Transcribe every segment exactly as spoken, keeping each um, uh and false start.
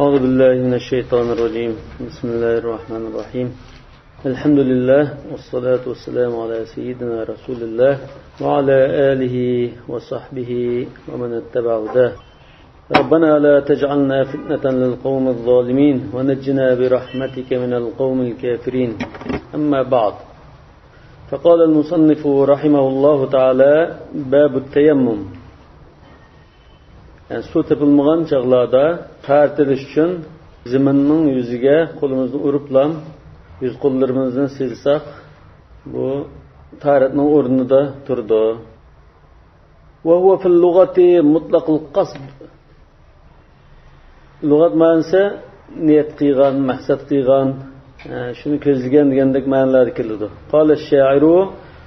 أعوذ بالله من الشيطان الرجيم. بسم الله الرحمن الرحيم. الحمد لله، والصلاة والسلام على سيدنا رسول الله وعلى آله وصحبه ومن اتبع هداه. ربنا لا تجعلنا فتنة للقوم الظالمين ونجنا برحمتك من القوم الكافرين. أما بعد، فقال المصنف رحمه الله تعالى: باب التيمم. يەنى سۇ تېپىلمىغان چاغلاردا تاھارەت ئېلىش ئۈچۈن زېمىننىڭ يۈزىگە قولىمىزنى ئۇرۇپلا، يۈز قوللىرىمىزنى سىيلىساق، بۇ تاھارەتنىڭ ئورنىدا تۇرىدۇ. وهو في اللغة مطلق القصد. لۇغەت مەنىسى نىيەت قىلغان، مەقسەت قىلغان، ئە، شۇنى كۆزلىگەن دېگەندەك مەنىلەردە كېلىدۇ. قال الشاعر: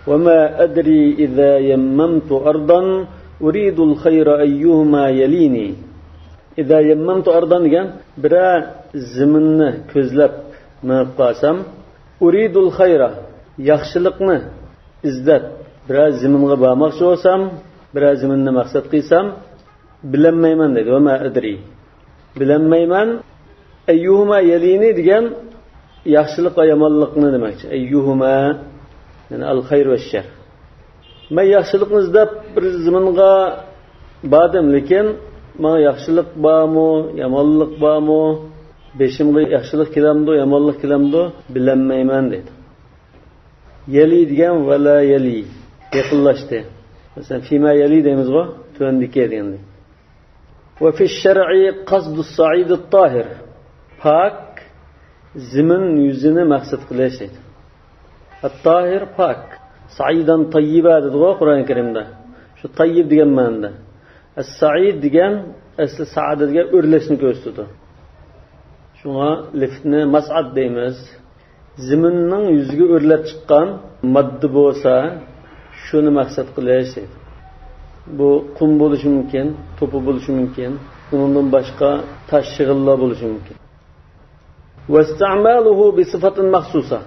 وما أدري إذا يممت أرضا أريد الخير أيهما يليني. إذا يممت أرضا دېگەن، بىرەر زېمىننى كۆزلەپ مېڭىپ قالسام، أريد الخير، ياخشىلىقنى ئىزدەپ، بىرەر زېمىنغا بارماقچى بولسام، بىرەر زېمىننى مەقسەت قىلسام، بىلەلمەيمەن دەيدۇ. وما أدري. بىلەلمەيمەن. أيهما يليني دېگەن ياخشىلىق ۋە يامانلىقنى دېمەكچى. أيهما، يەنى الخير والشر. مەن ياخشىلىقنى ئىزدەپ بىر زېمىنغا باردىم، لېكىن ماڭا ياخشىلىق بارمۇ، يامانلىق بارمۇ، بېشىمغا ياخشىلىق كېلەمدۇ، يامانلىق كېلەمدۇ، بىلەلمەيمەن دەيدۇ. يلي دېگەن ولا يلي، يېقىنلاشتى. مەسىلەن، فيما يلي دەيمىزغۇ، تۆۋەندىكى دېگەندەك. وفي الشرع قصد الصعيد الطاهر. پاك زېمىن يۈزىنى مەقسەت قىلىش دەيدۇ. الطاهر پاك. صعيدا طيبا دېدىغۇ قۇرئان كەرىمدە. شۇ تەييىب دېگەن مەنىدە. الصعيد دېگەن ئەسلى سەئىد دېگەن ئۆرلەشنى كۆرسىتىدۇ. شۇڭا لىفتنى مەسئەد دەيمىز. زېمىننىڭ يۈزىگە ئۆرلەپ چىققان ماددا بولسا، شۇنى مەقسەت قىلىش دەيدۇ. بۇ قۇم بولۇشى مۇمكىن، توپا بولۇشى مۇمكىن، ئۇنىڭدىن باشقا تاش شېغىللار بولۇشى مۇمكىن. واستعماله بصفة مخصوصة.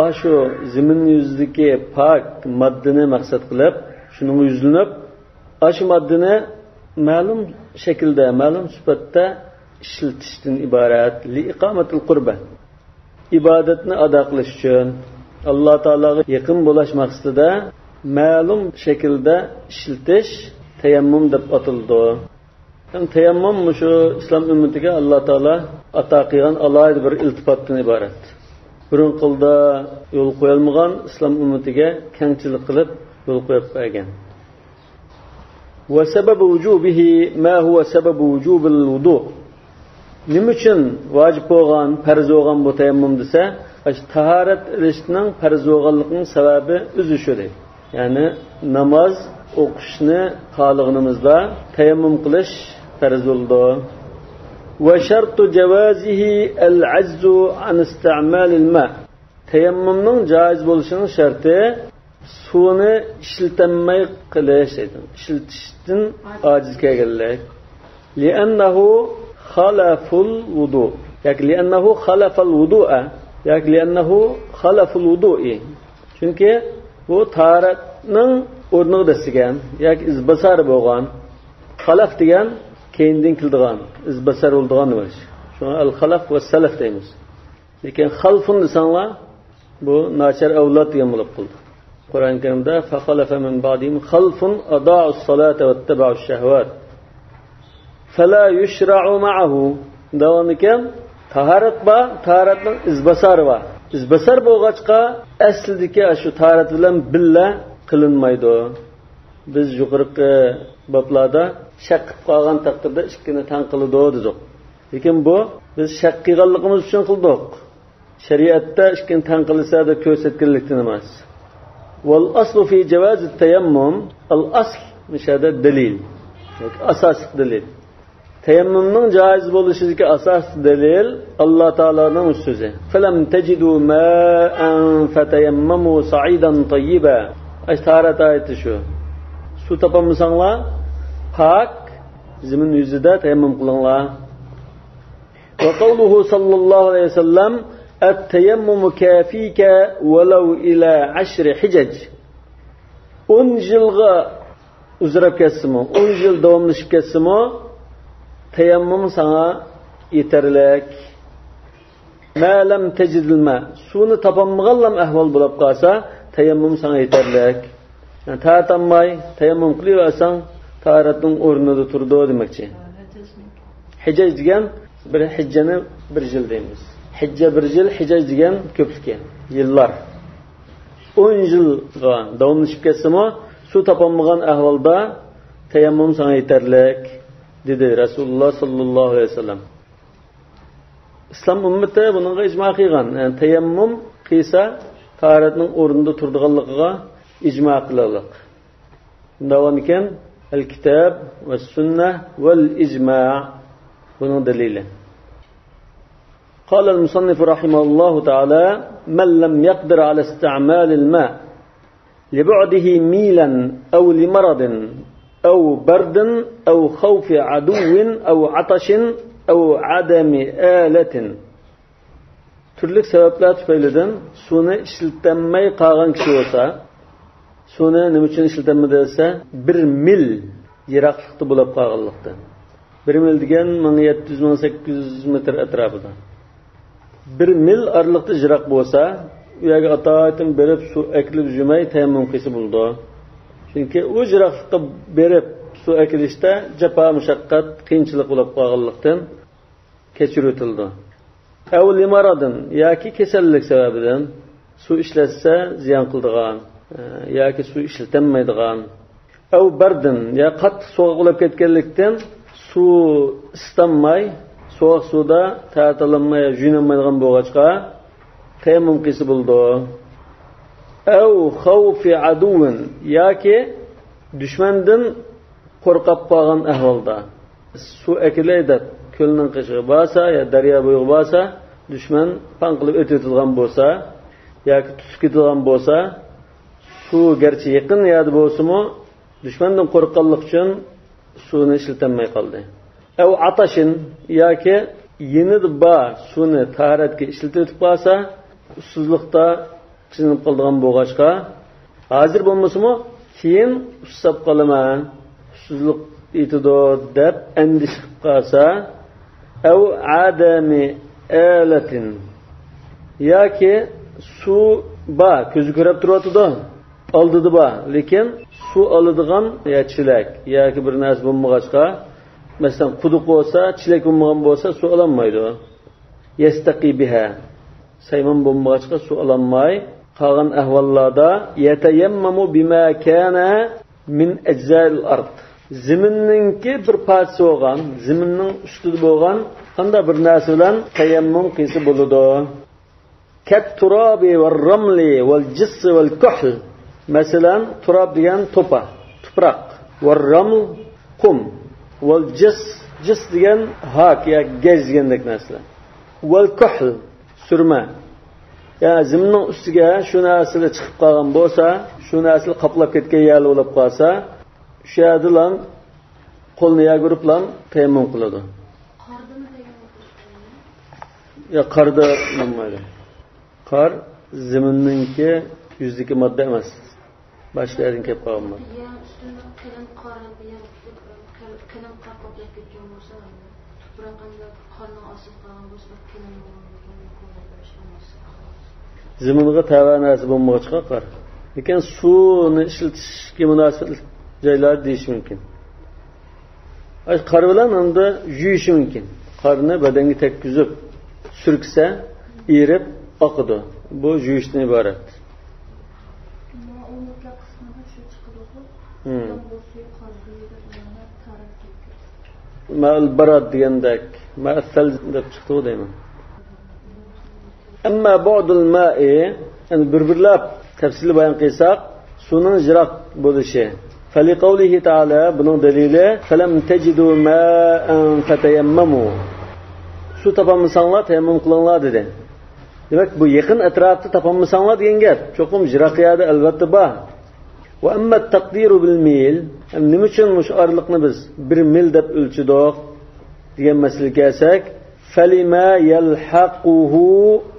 ئاشۇ زېمىن يۈزىدىكى پاك ماددىنى مەقسەت قىلىپ، شۇنىڭغا يۈزلىنىپ، ئاشۇ ماددىنى مەلۇم شەكىلدە، مەلۇم سۈپەتتە ئىشلىتىشتىن ئىبارەت. لإقامة القربة. ئىبادەتنى ئادا قىلىش ئۈچۈن، ئاللا تائالاغا يېقىن بولاش مەقسىتىدە مەلۇم شەكىلدە ئىشلىتىش تەيەممۇم دەپ ئاتىلىدۇ. ھەم تەيەممۇم مۇشۇ ئىسلام ئۈممىتىگە ئاللا تائالا ئاتا قىلغان ئالاھىدە بىر ئىلتىپاتتىن ئىبارەت. بۇرۇنقىلدا يول قويالمىغان ئىسلام ئۈممىتىگە كەڭچىلىك قىلىپ يول قويۇپ بەرگەن. وسبب وجوبه ما هو سبب وجوب الوضوء. نېمە ئۈچۈن ۋاجىپ بولغان، پەرز بولغان بۇ تەيەممۇم دېسە، ئاشۇ تاھارەت ئېلىشنىڭ پەرز بولغانلىقىنىڭ سەۋەبى ئۆزى شۇ دەيدۇ. يەنى ناماز ئوقۇشنى خالىغىنىمىزدا تەيەممۇم قىلىش پەرز بولىدۇ. وشرط جوازه العجز عن استعمال الماء. تەيەممۇمنىڭ جائىز بولۇشىنىڭ شەرتى سۇنى ئىشلىتەلمەي قېلىش دەيدۇ. ئىشلىتىشتىن ئاجىز كەلگەنلىك. لأنه خلف الوضوء. ياكى لأنه خلف الوضوء. ياكى لأنه خلف الوضوء. چۈنكى بۇ تاھارەتنىڭ ئورنىغا دەسسىگەن ياكى ئىزباسارى بولغان. خەلەف دېگەن كەينىدىن كېلىدىغان، ئىزباسار بولىدىغان نېمە؟ شۇڭا ئەل خەلەف ۋە سەلەف دەيمىز. لېكىن خەلفۇن دېسەڭلار، بۇ ناچار ئەۋلاد دېگەن بولۇپ قالدى. قۇرئان كەرىمدە فخلف من بعدهم خلف أضاعوا الصلاة واتبعوا الشهوات فلا يشرع معه دەۋاتىدىكەن. تاھارەت بار، تاھارەتنىڭ ئىزباسارى بار. ئىزباسار بولغاچقا، ئەسلىدىكى شۇ تاھارەت بىلەن بىللە قىلىنمايدۇ. بىز يۇقىرىقى بابلاردا شەك قىلىپ قالغان تەقدىردە ئىككىنى تەڭ قىلىدۇ دېدۇق. لېكىن بۇ بىز شەك قىلغانلىقىمىز ئۈچۈن قىلدۇق. شەرىئەتتە ئىككىنى تەڭ قىلسا دەپ كۆرسەتكەنلىكتىن ئەمەس. والأصل في جواز التيمم، ئەل ئەسل مۇشۇ يەردە دەلىل ياكى ئاساسلىق دەلىل. تەيەممۇمنىڭ جائىز بولۇشىدىكى ئاساسلىق دەلىل ئاللا تائالانىڭ سۆزى. فلم تجدوا ماء فتيمموا صعيدا طيبا. ئاشۇ تاھارەت ئايىتى شۇ. سۇ تاپالمىساڭلار، پاك زېمىن يۈزىدە تەيەممۇم قىلىڭلار. وقوله صلى الله عليه وسلم: التيمم كافيك ولو إلى عشر حجج. ئون يىلغا ئۇزىراپ كەتسىمۇ، ئون يىل داۋاملىشىپ كەتسىمۇ، تەيەممۇم ساڭا يېتەرلىك. ما لم تجد الماء، سۇنى تاپالمىغانلام ئەھۋال بولۇپ قالسا، تەيەممۇم ساڭا يېتەرلىك. يەنى تارىتالماي تەيەممۇم قىلىۋەرسەڭ، تاھارەتنىڭ ئورنىدا تۇرىدۇ دېمەكچى. ھىجاج دېگەن بىر، ھىججەنى بىر يىل دەيمىز. ھىججە بىر يىل، ھىجاج دېگەن كۆپلۈكى، يىللار. ئون يىلغا داۋاملىشىپ كەتسىمۇ، سۇ تاپالمىغان ئەھۋالدا تەيەممۇم ساڭا يېتەرلىك، دېدى رەسۇلۇللاھ ساللاللاھۇ ئەلەيھى ۋەسەللەم. ئىسلام ئۈممىتى بۇنىڭغا ئىجما قىلغان. يەنى تەيەممۇم قىلسا، تاھارەتنىڭ ئورنىدا تۇرىدىغانلىقىغا ئىجما قىلىلىق. شۇنداق بولغانىكەن، الكتاب والسنة والإجماع بۇنىڭ دەلىلى. قال المصنف رحمه الله تعالى: من لم يقدر على استعمال الماء لبعده ميلا أو لمرض أو برد أو خوف عدو أو عطش أو عدم آلة. تۈرلۈك سەۋەبلەر تۈپەيلىدىن سۇنى ئىشلىتەلمەي قالغان كىشى بولسا، سۇنى نېمە ئۈچۈن ئىشلىتەلمىدى دېسە، بىر مىل يىراقلىقتا بولۇپ قالغانلىقتىن. بىر مىل دېگەن مىڭ يەتتە يۈز، مىڭ سەككىز يۈز مېتىر ئەتراپىدا. بىر مىل ئارىلىقتا يىراق بولسا، ئۇ يەرگە ئاتايىتىن بېرىپ سۇ ئەكېلىپ يۈرمەي تەيەممۇم قىلسا بولىدۇ. چۈنكى ئۇ يىراقلىققا بېرىپ سۇ ئەكېلىشتە جاپا، مۇشەققەت، قىيىنچىلىق بولۇپ قالغانلىقتىن كەچۈرۈۋېتىلىدۇ. ئەۋ لىمارادىن، ياكى كېسەللىك سەۋەبىدىن سۇ ئىشلەتسە زىيان قىلىدىغان، ئە، ياكى سۇ ئىشلىتەلمەيدىغان. ئەۋ بەردىن، يا قاتتىق سوغۇق بولۇپ كەتكەنلىكتىن سۇ ئىسسىتالماي، سوغۇق سۇدا تارتالماي، يۇيۇنالمايدىغان بولغاچقا، تەيەممۇم قىلسا بولىدۇ. ئەۋ خەۋفى ئەدۇۋىن، ياكى دۈشمەندىن قورقۇپ قالغان ئەھۋالدا، سۇ ئەكېلەي دەپ كۆلنىڭ قېشىغا بارسا يا دەريا بويىغا بارسا، دۈشمەن پاڭ قىلىپ ئۆتۈۋېتىدىغان بولسا ياكى تۇتۇپ كېتىدىغان بولسا، سۇ گەرچە يېقىن يەردە بولسىمۇ، دۈشمەندىن قورققانلىقى ئۈچۈن سۇنى ئىشلىتەلمەي قالدى. ئەۋ ئاتاشىن، ياكى يېنىدا بار سۇنى تاھارەتكە ئىشلىتىۋېتىپ قالسا، ئۇسسۇزلۇقتا قىينىلىپ قالىدىغان بولغاچقا، ھازىر بولمىسىمۇ، كېيىن ئۇسساپ قالىمەن، ئۇسسۇزلۇق يېتىدۇ دەپ ئەندىشە قىلىپ قالسا، ئەۋ ئادەمى ئەلەتىن، ياكى سۇ بار، كۆزى كۆرۈپ تۇرۇۋاتىدۇ، ئالدىدا بار، لېكىن سۇ ئالىدىغان يا چېلەك ياكى بىر نەرسە بولمىغاچقا، مەسىلەن، قۇدۇق بولسا، چېلەك بولمىغان بولسا، سۇ ئالالمايدۇ. يەستەقى بىھا، سايمان بولمىغاچقا سۇ ئالالماي قالغان ئەھۋاللاردا، يەتەيەممەمۇ بىما كانە مىن ئەجزائىل ئارض، زېمىننىڭكى بىر پارچىسى بولغان، زېمىننىڭ ئۈستىدە بولغان قانداق بىر نەرسە بىلەن تەيەممۇم قىلسا بولىدۇ. كەت تۇرابى ۋەر رەملى ۋەل جىسسى ۋەل كۇھل. مەسىلەن، تۇراب دېگەن توپا، تۇپراق. ۋەر رەمل، قۇم. ۋەل جىس، جىس دېگەن ھاك ياكى گەج دېگەندەك نەرسىلەر. ۋەل كۇھل، سۈرمە. يا زېمىننىڭ ئۈستىگە شۇ نەرسىلەر چىقىپ قالغان بولسا، شۇ نەرسىلەر قاپلاپ كەتكەن يەرلەر بولۇپ قالسا، شۇ يەردىلا قولنى يەرگە ئۇرۇپلا تەيەممۇم قىلىدۇ. يا قاردا بولمايدۇ. قار زېمىننىڭكى يۈزىدىكى ماددا ئەمەس. باشقا يەردىن كېلىپ قالغان ماددا. يەر ئۈستىدە قېلىن قار، يەر قېلىن قار قاپلاپ كەتكەن بولسا، تۇپراق ئەمدى قارنىڭ ئاستىدا قالغان بولسا، بەك قېلىن بولغان. زېمىنغا تەۋە نەرسە بولمىغاچقا قار. لېكىن سۇنى ئىشلىتىشكە مۇناسىۋەتلىك جايلار دېيىش مۇمكىن. ئاش قار بىلەن ئەمدى يۇيۇشى مۇمكىن. قارنى بەدەنگە تەگكۈزۈپ سۈركىسە، ئېرىپ ئاقىدۇ. بۇ يۇيۇشتىن ئىبارەت. مائۇل مۇتلەق قىسمىدا شۇ چىقىدۇ. مائۇل باراد دېگەندەك، مائۇل سەلج دەپ چىقتىغۇ دەيمەن. ئەمما بۇئدۇل مائى، يەنى بىر-بىرلەپ تەپسىلىي بايان قىلساق، سۇنىڭ يىراق بولۇشى. فەلىقەۋلىھى تائالا، بۇنىڭ دەلىلى، فەلەم تەجىدۇ مائەن فەتەيەممەمۇ. سۇ تاپالمىساڭلار، تەيەممۇم قىلىڭلار، دېدى. دېمەك، بۇ يېقىن ئەتراپتا تاپالمىساڭلار دېگەن گەپ. چوقۇم يىراق يەردە ئەلۋەتتە بار. ۋە ئەممە تەقدىرۇ بىل مىل، نېمە ئۈچۈن مۇشۇ ئارىلىقنى بىز بىر مىل دەپ ئۆلچىدۇق دېگەن مەسىلىگە كەلسەك، فەلىما يەلھەقۇھۇ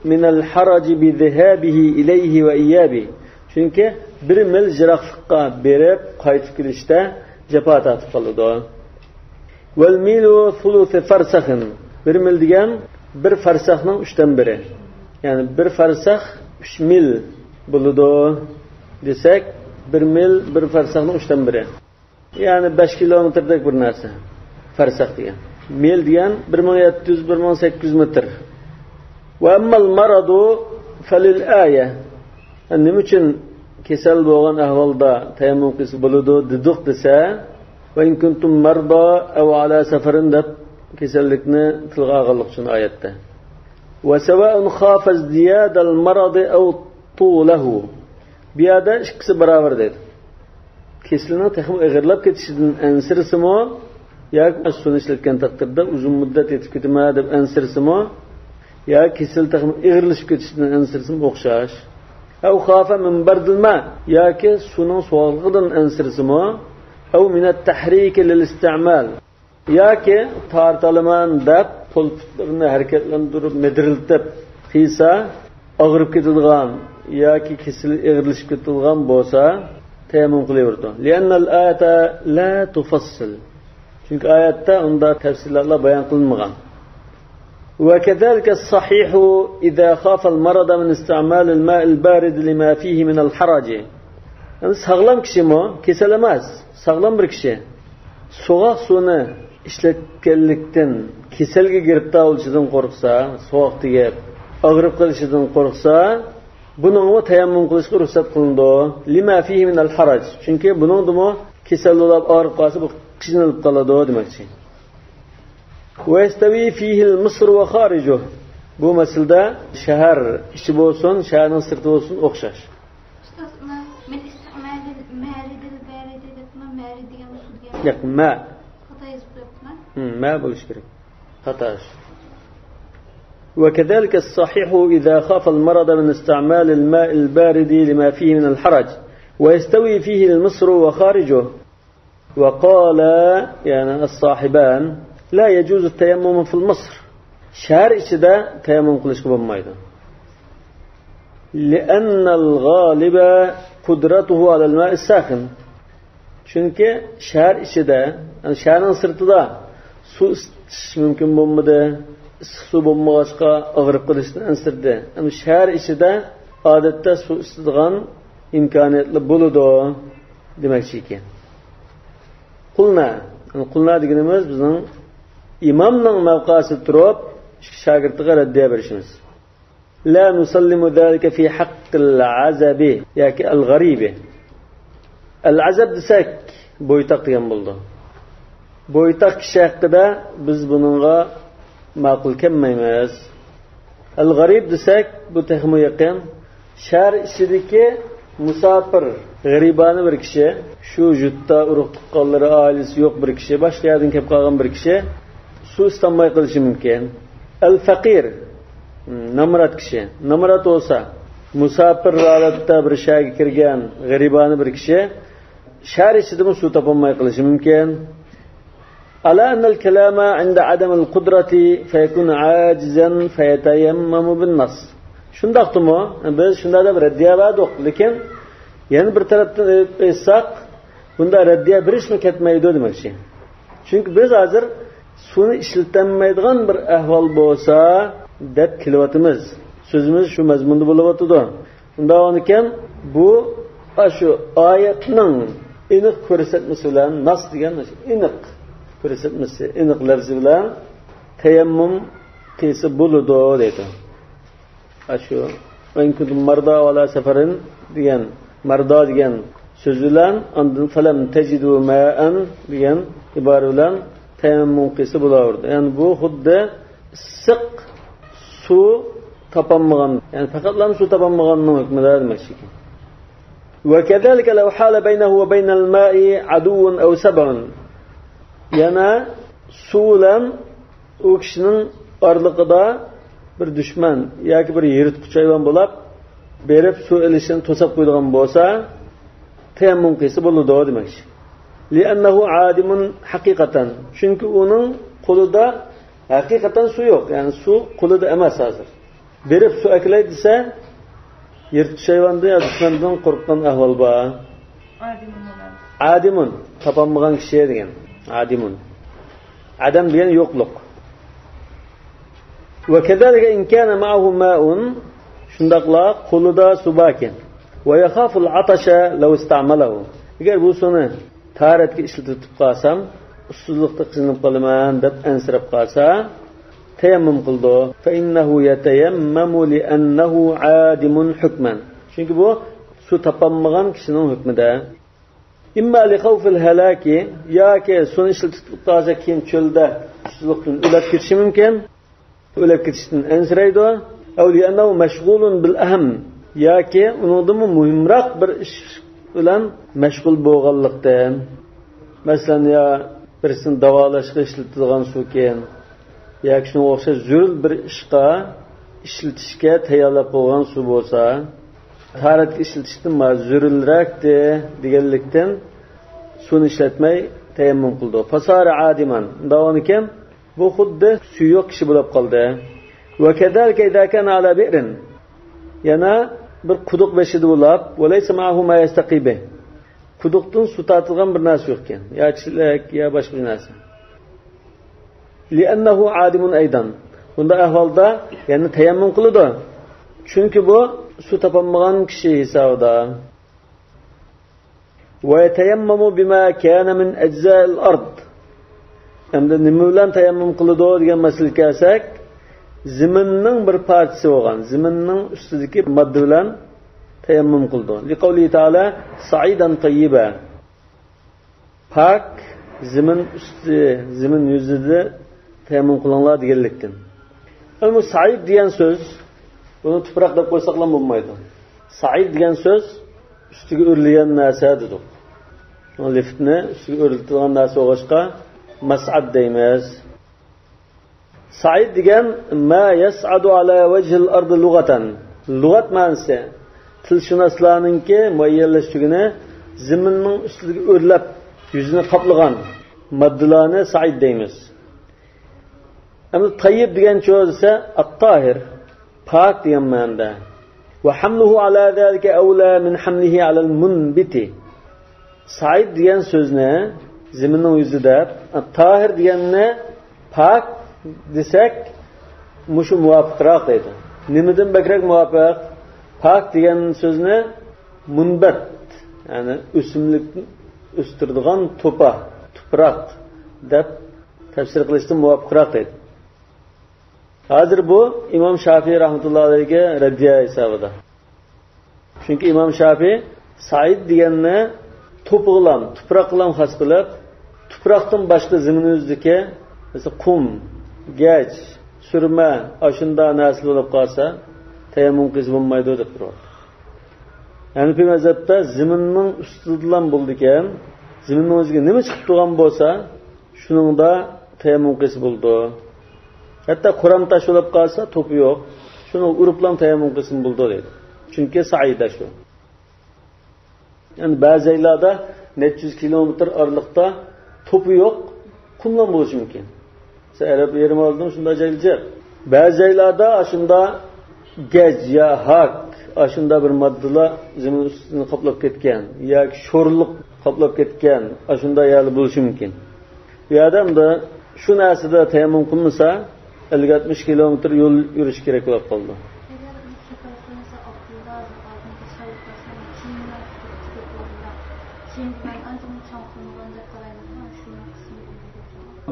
مىنەل ھەرەجى بىزىھابىھى ئىلەيھى ۋە ئىيابىھى. چۈنكى بىر مىل يىراقلىققا بېرىپ قايتىپ كېلىشتە جاپا تارتىپ قالىدۇ. ۋەل مىلۇ سۇلۇسى فەرسەخىن. بىر مىل دېگەن بىر فەرسەخنىڭ ئۈچتىن بىرى. يەنى بىر فەرسەخ ئۈچ مىل بولىدۇ دېسەك، بىر مىل بىر فەرسەخنىڭ ئۈچتىن بىرى. يەنى بەش كىلومېتىردەك بىر نەرسە. فەرسەخ دېگەن. مىل دېگەن بىر مىڭ يەتتە يۈز، بىر مىڭ سەككىز يۈز مېتىر. وأما المرض فللآية. نېمە ئۈچۈن كېسەل بولغان ئەھۋالدا تەيەممۇم قىلسا بولىدۇ دېدۇق دېسە، وإن كنتم مرضى أو على سفر دەپ كېسەللىكنى تىلغا ئالغانلىق ئۈچۈن ئايەتتە. وسواء خاف ازدياد المرض أو طوله. بۇ يەردە ئىككىسى باراۋەر دەيدۇ. كېسىلىنىڭ تېخىمۇ ئېغىرلاپ كېتىشىدىن ئەنسىرىسىمۇ، ياكى سۇنى ئىشلەتكەن تەقدىردە ئۇزۇن مۇددەت يېتىپ كېتىمەن دەپ ئەنسىرىسىمۇ، ياكى كېسىلى تېخىمۇ ئېغىرلىشىپ كېتىشىدىن ئەنسىرىسىمۇ ئوخشاش. أو خاف من برد الماء، ياكى سۇنىڭ سوغۇقلۇقىدىن ئەنسىرىسىمۇ، أو من التحريك للاستعمال. ياكى تارتالىمەن دەپ قول-پۇتلىرىنى ھەرىكەتلەندۈرۈپ، مىدىرلىتىپ قىلسا، ئاغرىپ كېتىدىغان ياكى كېسىلى ئېغىرلىشىپ كېتىدىغان بولسا، تەيەممۇم قىلىۋېرىدۇ. لأن الآية لا تفصل. چۈنكى ئايەتتە ئۇنداق تەپسىلاتلار بايان قىلىنمىغان. وكذلك الصحيح إذا خاف المرض من استعمال الماء البارد لما فيه من الحرج. يەنى ساغلام كىشىمۇ، كېسەل ئەمەس، ساغلام بىر كىشى سوغۇق سۇنى ئىشلەتكەنلىكتىن كېسەلگە گىرىپتار بولۇشىدىن قورقسا، سوغۇق تېگىپ ئاغرىپ قېلىشىدىن قورقسا، بۇنىڭغىمۇ تەيەممۇم قىلىشقا رۇخسەت قىلىنىدۇ. لما فيه من الحرج. چۈنكى بۇنىڭدىمۇ كېسەل بولۇپ ئاغرىپ قالسا، بۇ قىينىلىپ قالىدۇ دېمەكچى. ويستوي فيه المصر وخارجه. بۇ مەسىلىدە شەھەر ئىچى بولسۇن، شەھەرنىڭ سىرتى بولسۇن، ئوخشاش. ئۇستاز، مەن، مەن ئىستىمالى مەرىدىل بەرىدى دەپتىمەن، مەرىد دېگەن سۇ دېگەن. ياق، مە. خاتا يېزىپ قويۇپتىمەن. ھىم، مە بولۇشى كېرەك. خاتا. وكذلك الصحيح إذا خاف المرض من استعمال الماء البارد لما فيه من الحرج، ويستوي فيه المصر وخارجه. وقال، يەنى الصاحبان، لا يجوز التيمم في المصر. شەھەر ئىچىدە تەيەممۇم قىلىشقا بولمايدۇ. لأن الغالب قدرته على الماء الساخن. چۈنكى شەھەر ئىچىدە، يەنى شەھەرنىڭ سىرتىدا سۇ ئىسسىتىش مۇمكىن بولمىدى. ئىسسىق سۇ بولمىغاچقا ئاغرىپ قېلىشتىن ئەنسىرىدى. ئەمما شەھەر ئىچىدە ئادەتتە سۇ ئىسسىتىدىغان ئىمكانىيەتلەر بولىدۇ دېمەكچى ئىكەن. قۇلنا، يەنى قۇلنا دېگىنىمىز بىزنىڭ ئىمامنىڭ مەۋقەسىدە تۇرۇپ شاگىرتىغا رەددىيە بېرىشىمىز. لا نسلم ذلك في حق العزب ياكى الغريب. ئەل ئەزەب دېسەك، بويتاق دېگەن بولىدۇ. بويتاق كىشى ھەققىدە بىز بۇنىڭغا ماقۇل كەلمەيمىز. ئەل غەرىب دېسەك، بۇ تېخىمۇ يېقىن. شەھەر ئىچىدىكى مۇساپىر، غەرىبانە بىر كىشى، شۇ يۇرتتا ئۇرۇق تۇغقانلىرى، ئائىلىسى يوق بىر كىشى، باشقا يەردىن كېلىپ قالغان بىر كىشى سۇ ئىسسىتالماي قېلىشى مۇمكىن. ئەل فەقىر، نامرات كىشى. نامرات بولسا، مۇساپىر ھالەتتە بىر شەھەرگە كىرگەن غەرىبانە بىر كىشى شەھەر ئىچىدىمۇ سۇ تاپالماي قېلىشى مۇمكىن. على أن الكلام عند عدم القدرة فيكون عاجزا فيتيمم بالنص. شۇنداقتىمۇ، بىز شۇنداق دەپ رەددىيە بەردۇق، لېكىن يەنە بىر تەرەپتىن ئېيتساق، بۇنداق رەددىيە بېرىشمۇ كەتمەيدۇ دېمەكچى. چۈنكى بىز ھازىر سۇنى ئىشلىتەلمەيدىغان بىر ئەھۋال بولسا دەپ كېلىۋاتىمىز. سۆزىمىز شۇ مەزمۇندا بولۇۋاتىدۇ. شۇنداق بولغانىكەن، بۇ ئاشۇ ئايەتنىڭ ئېنىق كۆرسەتمىسى بىلەن، ناس دېگەن ئېنىق كۆرسەتمىسى، ئېنىق لەپزى بىلەن تەيەممۇم قىلسا بولىدۇ دەيدۇ. ئاشۇ «وإن كنتم مرضى أو على سفر» دېگەن، مەردا دېگەن سۆز بىلەن، ئاندىن «فلم تجدوا ماء» دېگەن ئىبارە بىلەن تەيەممۇم قىلسا بولاۋېرىدۇ. يەنى بۇ خۇددى ئىسسىق سۇ تاپالمىغان، يەنى پەقەتلا سۇ تاپالمىغاننىڭ ھۆكمىدە دېمەكچى ئىكەن. وكذلك لو حال بينه وبين الماء عدو أو سبع. يەنە سۇ بىلەن ئۇ كىشىنىڭ ئارىلىقىدا بىر دۈشمەن ياكى بىر يىرتقۇچ ھايۋان بولاپ، بېرىپ سۇ ئېلىشىنى توساپ قويىدىغان بولسا، تەيەممۇم قىلسا بولىدۇ دېمەكچى. لأنه عادم حقيقة. چۈنكى ئۇنىڭ قولىدا ھەقىقەتەن سۇ يوق، يەنى سۇ قولىدا ئەمەس ھازىر. بېرىپ سۇ ئەكېلەي دېسە، يىرتقۇچ ھايۋاندىن يا دۈشمەندىن قورققان ئەھۋال بار. ئادىمۇن. ئادىمۇن، تاپالمىغان كىشى دېگەن. ئادىمۇن. ئادەم دېگەن يوقلۇق. وكذلك إن كان معه ماء، شۇنداقلا قولىدا سۇ باركەن، ويخاف العطش لو استعمله، ئەگەر بۇ سۇنى تاھارەتكە ئىشلىتىپ قالسام، ئۇسسۇزلۇقتا قىينىلىپ قالىمەن دەپ ئەنسىرەپ قالسا، تەيەممۇم قىلىدۇ. فإنه يتيمم لأنه عادم حكما، چۈنكى بۇ سۇ تاپالمىغان كىشىنىڭ ھۆكمىدە. إما لخوف الهلاك، ياكى سۇنى ئىشلىتىپ قالسا كېيىن چۆلدە ئۇسسۇزلۇقتىن ئۆلۈپ كېتىشى مۇمكىن. ئۆلۈپ كېتىشتىن ئەنسىرەيدۇ. أو لأنه مشغول بالأهم، ياكى ئۇنىڭدىنمۇ مۇھىمراق بىر ئىش بىلەن مەشغۇل بولغانلىقتىن. مەسىلەن، يا بىرسىنى داۋالاشقا ئىشلىتىدىغان سۇكەن، ياكى شۇنىڭغا ئوخشاش زۆرۈر بىر ئىشقا ئىشلىتىشكە تەييارلاپ بولغان سۇ بولسا، تاھارەتكە ئىشلىتىشتىن ما زۆرۈررەكتى دېگەنلىكتىن، سۇنى ئىشلەتمەي تەيەممۇم قىلىدۇ. فصار عادما، داۋانىكەن، بۇ خۇددى سۈيى يوق كىشى بولۇپ قالدى. وكذلك إذا كان على بئر، يەنە بىر قۇدۇق بېشىدا بولۇپ، وليس معه ما يستقي به، قۇدۇقتىن سۇ تارتىدىغان بىر نەرسە يوقكەن، يا چېلەك، يا باشقا بىر نەرسە. لأنه عادم أيضا، بۇنداق ئەھۋالدا يەنە تەيەممۇم قىلىدۇ، چۈنكى بۇ سۇ تاپالمىغان كىشى ھېسابىدا. ويتيمم بما كان من أجزاء الأرض. ئەمدى نېمە بىلەن تەيەممۇم قىلىدۇ دېگەن مەسىلىگە كەلسەك، زېمىننىڭ بىر پارچىسى بولغان، زېمىننىڭ ئۈستىدىكى ماددا بىلەن تەيەممۇم قىلىدۇ. لقوله تعالى: صعيدا طيبا. پاك زېمىن ئۈستى، زېمىن يۈزىدە تەيەممۇم قىلىڭلار دېگەنلىكتىن. ئەمما بۇ سەئىد دېگەن سۆز، بۇنى تۇپراق دەپ قويساقلا بولمايدۇ. سەئىد دېگەن سۆز ئۈستىگە ئۆرۈلگەن نەرسە دېدۇق. شۇڭا لىفتنى ئۈستىگە ئۆرۈلتىدىغان نەرسە بولغاچقا، مەسئەد دەيمىز. سەئىد دېگەن ما يصعد على وجه الأرض لغة. لۇغەت مەنىسى، تىلشۇناسلارنىڭكى مۇئەييەنلەشتۈرگىنى، زېمىننىڭ ئۈستىدىكى ئۆرلەپ، يۈزىنى قاپلىغان ماددىلارنى سەئىد دەيمىز. ئەمدى تەييىب دېگەنچۇ دېسە، ئەتتاھىر، پاك دېگەن مەنىدە. وحمله على ذلك أولى من حمله على المنبت. سەئىد دېگەن سۆزنى زېمىننىڭ يۈزى دەپ، تاھىر دېگەننى پاك دېسەك، مۇشۇ مۇۋاپىقراق دەيدۇ. نېمىدىن بەكرەك مۇۋاپىق؟ پاك دېگەن سۆزنى مۇنبەت، يەنى ئۆسۈملۈكنى ئۆستۈرىدىغان توپا، تۇپراق دەپ تەپسىر قىلىشتىن مۇۋاپىقراق دەيدۇ. ھازىر بۇ ئىمام شافىي رەھمەتۇللا ئەلەيھىگە رەددىيە ھېسابىدا. چۈنكى ئىمام شافىي سەئىد دېگەننى توپىغىلام، تۇپراققىلام خاس قىلىپ، تۇپراقتىن باشقا زېمىن يۈزىدىكى، مەسىلەن، قۇم، گەج، سۈرمە، ئاشۇنداق نەرسىلەر بولۇپ قالسا، تەيەممۇم قىلسا بولمايدۇ دەپ تۇرۇۋاتىدۇ. ھەنىفىي مەزھەپتە زېمىننىڭ ئۈستىدىلام بولىدىكەن، زېمىننىڭ ئۆزىگە نېمە چىقىپ تۇرغان بولسا، شۇنىڭدا تەيەممۇم قىلسا بولىدۇ. ھەتتا قورام تاش بولۇپ قالسا، توپى يوق، شۇنى ئۇرۇپلام تەيەممۇم قىلسىمۇ بولىدۇ دەيدۇ. چۈنكى سەئىدە شۇ. يەنى بەزى جايلاردا نەچچە يۈز كىلومېتىر ئارىلىقتا توپى يوق، قۇملام بولۇشى مۇمكىن. مەسىلەن، ئەرەب يېرىم ئارىلىدىمۇ شۇنداق جايلار جىق. بەزى جايلاردا ئاشۇنداق گەج يا ھاك، ئاشۇنداق بىر ماددىلار زېمىن ئۈستىنى قاپلاپ كەتكەن ياكى شورلۇق قاپلاپ كەتكەن، ئاشۇنداق يەرلەر بولۇشى مۇمكىن. بۇ يەردە ئەمدى شۇ نەرسىدە تەيەممۇم قىلمىسا، ئەللىك ئاتمىش كىلومېتىر يول يۈرۈش كېرەك بولۇپ قالىدۇ.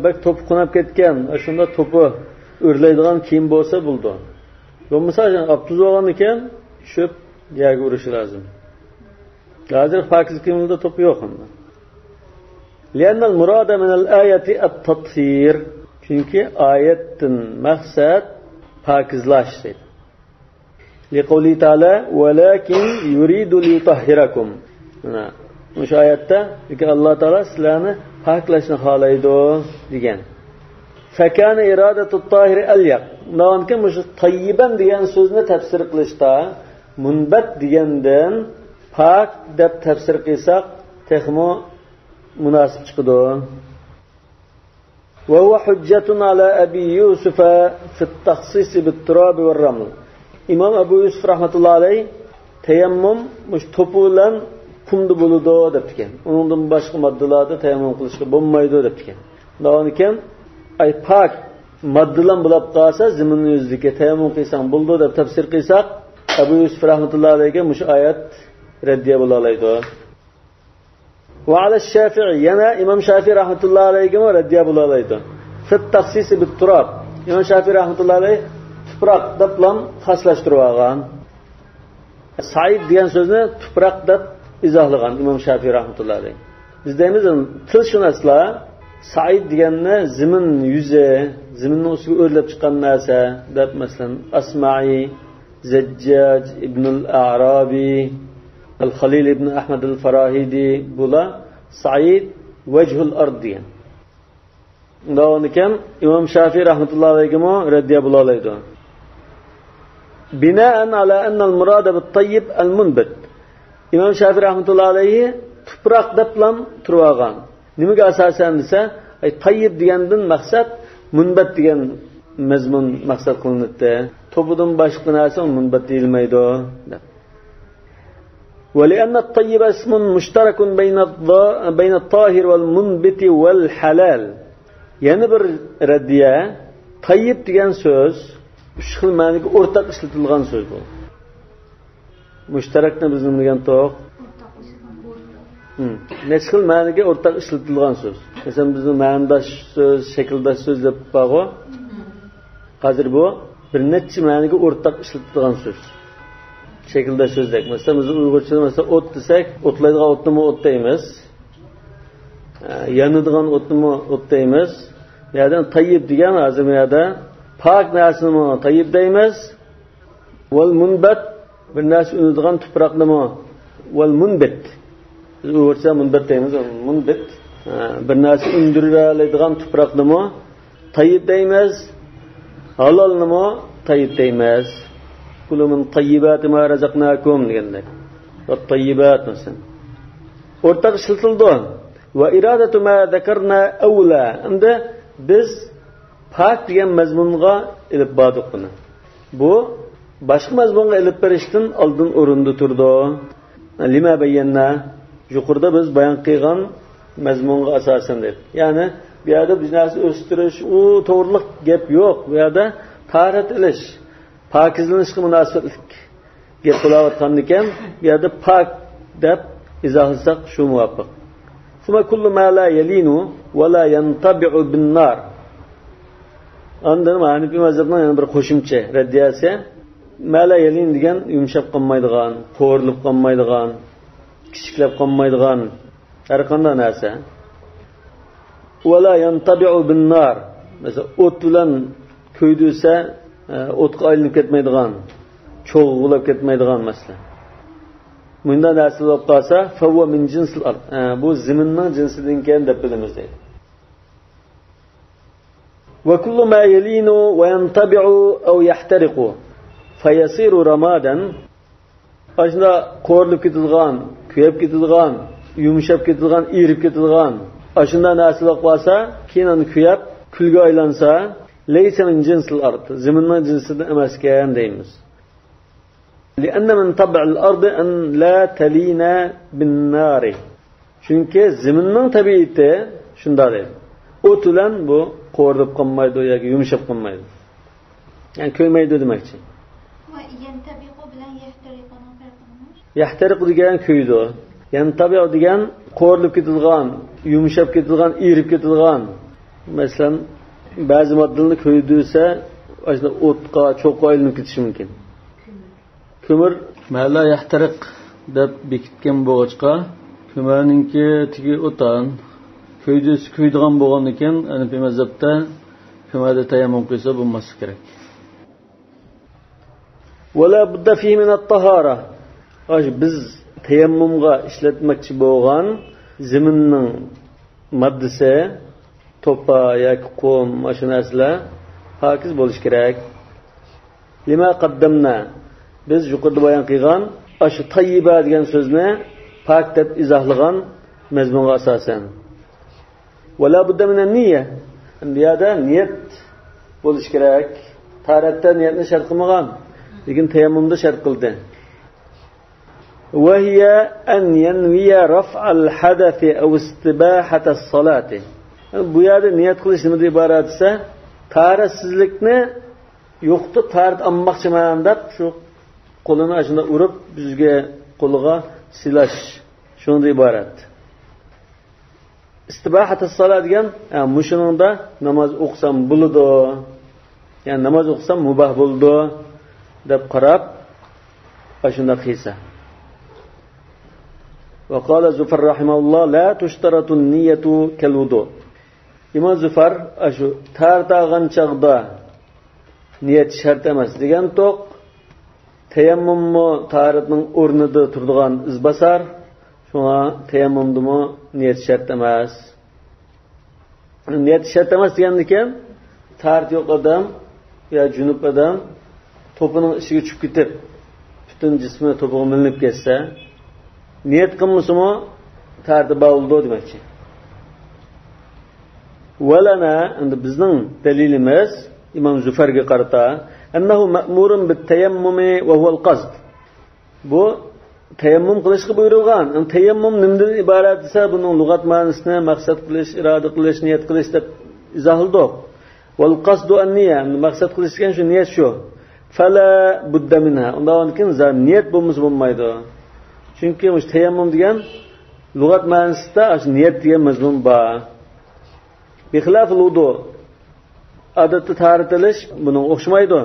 بەك توپى قوناپ كەتكەن، شۇنداق توپى ئۆرلەيدىغان كىيىم بولسا بولىدۇ. بولمىسا، ئاپتۇز بولغاندىكىن چۈشۈپ يەرگە ئۇرۇشى لازىم. ھازىر پاكىز كىيىملىرىدە توپى يوق ئەمما. لأن المراد من الآية التطهير. چۈنكى ئايەتتىن مەقسەت پاكىزلاش دەيدۇ. لقوله تعالى: ولكن يريد ليطهركم. مانا، مۇشۇ ئايەتتە، لېكىن ئاللا تائالا سىلەرنى پاكلاشنى خالايدۇ دېگەن. فكان إرادة الطاهر أليق. ئۇنداقكەن مۇشۇ تەييىبەن دېگەن سۆزنى تەپسىر قىلىشتا مۇنبەت دېگەندىن پاك دەپ تەپسىر قىلساق تېخىمۇ مۇناسىپ چىقىدۇ. وهو حجة على أبي يوسف في التخصيص بالتراب والرمل. ئىمام ئەبۇ يۈسۈپ رەھمەتۇللا ئەلەيھ تەيەممۇم مۇشۇ توپا بىلەن قۇمدا بولىدۇ دەپتىكەن. ئۇنىڭدىن باشقا ماددىلاردا تەيەممۇم قىلىشقا بولمايدۇ دەپتىكەن. داۋامىكەن، ئەي پاك ماددىلام بولاپ قالسا، زېمىننىڭ يۈزىدىكى تەيەممۇم قىلساڭ بولىدۇ دەپ تەپسىر قىلساق، ئەبۇ يۈسۈپ رەھمەتۇللا ئەلەيگە مۇشۇ ئايەت رەددىيە بولالايدۇ. ۋە ئەلە شافىئى، يەنە ئىمام شافىئى رەھمەتۇللا ئەلەيگىمۇ رەددىيە بولالايدۇ. فىت تەخسىسى بىت تۇراب. ئىمام شافىئى رەھمەتۇللا ئەلەي تۇپراق دەپلام خاسلاشتۇرۇۋالغان. سەئىد دېگەن سۆزنى تۇپراق دەپ ئىزاھلىغان ئىمام شافىئى رەھمەتۇللا ئەلەي. بىز دەيمىز، تىلشۇناسلار سەئىد دېگەننى زېمىن يۈزى، زېمىننىڭ ئۈستىگە ئۆرلەپ چىققان نەرسە دەپ، مەسىلەن، ئەسمەئى، زەججاج، ئىبنۇل ئەرابى، ئەل خەلىل ئىبن ئەھمەد ئەل فاراھىدى، بۇلار سەئىد ۋەجھۇل ئەرد دېگەن. ئۇنداق بولغاندىكىن ئىمام شافىئى رەھمەتۇللا ئەلەيگىمۇ رەددىيە بولالايدۇ. بىنائەن ئەلا ئەننەل مۇرادە بىت تەييىب ئەل مۇنبىت. ئىمام شافىئى رەھمەتۇللا ئەلەيھى تۇپراق دەپلام تۇرۇۋالغان. نېمىگە ئاساسەن دېسە، ئەي، تەييىب دېگەندىن مەقسەت مۇنبەت دېگەن مەزمۇن مەقسەت قىلىنىدۇ. توپىدىن باشقا نەرسە مۇنبەت دېيىلمەيدۇ، دەپ. ولأن الطيب اسم مشترك بين الظا-، بين الطاهر والمنبت والحلال. يەنە بىر رەددىيە، تەييىب دېگەن سۆز ئۈچ خىل مەنىگە ئورتاق ئىشلىتىلغان سۆز بۇ. مۇشتەرەكنى بىز نېمە دېگەنتۇق؟ ھىم. نەچچە خىل مەنىگە ئورتاق ئىشلىتىلغان سۆز. مەسىلەن، بىزنىڭ مەنىداش سۆز، شەكىلداش سۆز دەپ بارغۇ. ھازىر بۇ بىر نەچچە مەنىگە ئورتاق ئىشلىتىلغان سۆز. شەكىلداش سۆزلەك. مەسىلەن، بىز ئۇيغۇرچىدا، مەسىلەن، ئوت دېسەك، ئوتلايدىغان ئوتنىمۇ ئوت دەيمىز. ئە، يانىدىغان ئوتنىمۇ ئوت دەيمىز. بۇ يەردە تەييىب دېگەن، ھازىر بۇ يەردە پاك نەرسىنىمۇ تەييىب دەيمىز. ۋەل مۇنبەت، بىر نەرسە ئۈنىدىغان تۇپراقنىمۇ، ۋەل مۇنبىت، بىز ئۇيغۇرچە مۇنبەت دەيمىز، مۇنبىت، ھە، بىر نەرسە ئۈندۈرەلەيدىغان تۇپراقنىمۇ تەييىب دەيمىز، ھالالنىمۇ تەييىب دەيمىز. كۇلۇ مىن تەييىباتى ما رەزەقناكۇم دېگەندەك. ۋە تەييىبات مەسىلەن. ئورتاق ئىشلىتىلىدۇ. ۋە ئىرادەتۇ ما زەكەرنا ئەۋلە. ئەمدى بىز پاك دېگەن مەزمۇنغا ئېلىپ باردۇق بۇنى. بۇ باشقا مەزمۇنغا ئېلىپ بېرىشتىن ئالدىن ئورۇندا تۇرىدۇ. لىما بەييەننا، يۇقىرىدا بىز بايان قىلغان مەزمۇنغا ئاساسەن دەپ. يەنى بۇ يەردە بىر نەرسە ئۆستۈرۈش، ئۇ توغرىلىق گەپ يوق. بۇ يەردە تاھارەت ئېلىش، پاكىزلىنىشقا مۇناسىۋەتلىك گەپ بولاۋاتقاندىكىن، بۇ يەردە پاك دەپ ئىزاھلىساق شۇ مۇۋاپىق. ثم كل ما لا يلين ولا ينطبع بالنار. ئاندىن ھەنىپىي مەزھەپنىڭ يەنە بىر قوشۇمچە رەددىيەسى، ما لا يلين دېگەن يۇمشاپ قالمايدىغان، قورۇلۇپ قالمايدىغان، كىچىكلەپ قالمايدىغان ھەر قانداق نەرسە. ولا ينطبع بالنار. مەسىلەن، ئوت بىلەن كۆيدۈرسە، ئە، ئوتقا ئايلىنىپ كەتمەيدىغان، چوغغا ئۇلاپ كەتمەيدىغان مەسىلەن. مۇنداق نەرسە بولۇپ قالسا، فهو من جنس الأرض. ئە، بۇ زېمىننىڭ جىنسىدىن ئىكەن دەپ بىلىمىز دەيدۇ. وكل ما يلين وينطبع أو يحترق فيصير رمادا. ئاشۇنداق قورۇلۇپ كېتىدىغان، كۆيۈپ كېتىدىغان، يۇمشاپ كېتىدىغان، ئېرىپ كېتىدىغان، ئاشۇنداق نەرسىلەر بولۇپ قالسا، كېيىن ئاندىن كۆيۈپ، كۈلگە ئايلانسا، ليس من جنس الأرض، زېمىننىڭ جىنسىدىن ئەمەسكەن دەيمىز. لأن من طبع الأرض أن لا تلين بالنار. چۈنكى زېمىننىڭ تەبىئىتى شۇنداق دەيدۇ. ئوت بىلەن بۇ قورۇلۇپ قالمايدۇ ياكى يۇمشاپ قالمايدۇ. يەنى كۆيمەيدۇ دېمەكچى. ۋە يەنتەبىقۇ بىلەن يەھتەرىقۇنىڭ پەرقى نېمە؟ يەھتەرىقۇ دېگەن كۆيىدۇ. يەنتەبىئۇ دېگەن قورۇلۇپ كېتىدىغان، يۇمشاپ كېتىدىغان، ئېرىپ كېتىدىغان. مەسىلەن، بەزى ماددىلارنى كۆيدۈرسە، ئاشۇنداق ئوتقا، چوغقا ئايلىنىپ كېتىشى مۇمكىن. كۆمۈر. ما لا يحترق دەپ بېكىتكەن بولغاچقا، كۆمۈرنىڭكى تېگى ئوتان، كۆيدۈرسە كۆيىدىغان بولغاندىكىن، ھەنىپىي مەزھەپتە كۆمۈردە تەيەممۇم قىلسا بولماسلىقى كېرەك. ولا بد فيه من الطهارة. ئاشۇ بىز تەيەممۇمغا ئىشلەتمەكچى بولغان زېمىننىڭ ماددىسى، توپا ياكى قۇم، ئاشۇ نەرسىلەر پاكىز بولۇشى كېرەك. لما قدمنا، بىز يۇقىرىدا بايان قىلغان ئاشۇ تەييىبە دېگەن سۆزنى پاك دەپ ئىزاھلىغان مەزمۇنغا ئاساسەن. ولا بد من النية. بۇ يەردە نىيەت بولۇشى كېرەك. تاھارەتتە نىيەتنى شەرت قىلمىغان، لېكىن تەيەممۇمدا شەرت قىلدى. وهي أن ينوي رفع الحدث أو استباحة الصلاة. بۇ يەردە نىيەت قىلىش نېمىدىن ئىبارەت دېسە، تاھارەتسىزلىكنى يوقىتىپ، تاھارەت ئالماقچىمەن دەپ، شۇ قولىنى ئاشۇنداق ئۇرۇپ، يۈزىگە، قولىغا سىلاش، شۇنىڭدىن ئىبارەت. ئىستىباھەتۇس سالا دېگەن، ھە، مۇشۇنىڭدا ناماز ئوقۇسام بولىدۇ، يەنى ناماز ئوقۇسام مۇباھ بولىدۇ دەپ قاراپ، ئاشۇنداق قىلسا. وقال زفر رحمه الله: لا تشترط النية كالوضوء. ئىمام زۇفەر ئاشۇ تاھارەت ئالغان چاغدا نىيەت شەرت ئەمەس دېگەنتۇق. تەيەممۇممۇ تاھارەتنىڭ ئورنىدا تۇرىدىغان ئىزباسار. شۇڭا تەيەممۇمدىمۇ نىيەت شەرت ئەمەس. نىيەت شەرت ئەمەس دېگەندىكىن، تاھارىتى يوق ئادەم يا جۇنۇپ ئادەم توپىنىڭ ئىچىگە چۈشۈپ كېتىپ، پۈتۈن جىسمى توپىغا مىلىنىپ كەتسە، نىيەت قىلمىسىمۇ تاھارىتى بار بولىدۇ دېمەكچى. ولنا، ئەمدى بىزنىڭ دەلىلىمىز ئىمام زۇفەرگە قارىتا، أنه مأمور بالتيمم وهو القصد. بۇ تەيەممۇم قىلىشقا بۇيرۇلغان. ئەمدى تەيەممۇم نېمىدىن ئىبارەت دېسە، بۇنىڭ لۇغەت مەنىسىنى مەقسەت قىلىش، ئىرادە قىلىش، نىيەت قىلىش دەپ ئىزاھلىدۇق. والقصد النية، مەقسەت قىلىش دېگەن شۇ نىيەت شۇ. فلا بد منها، ئۇنداقتىن كېيىن زادى نىيەت بولمىسا بولمايدۇ. چۈنكى مۇشۇ تەيەممۇم دېگەن لۇغەت مەنىسىدە ئاشۇ نىيەت دېگەن مەزمۇن بار. بخلاف الوضوء، ئادەتتە تاھارەت ئېلىش بۇنىڭغا ئوخشىمايدۇ.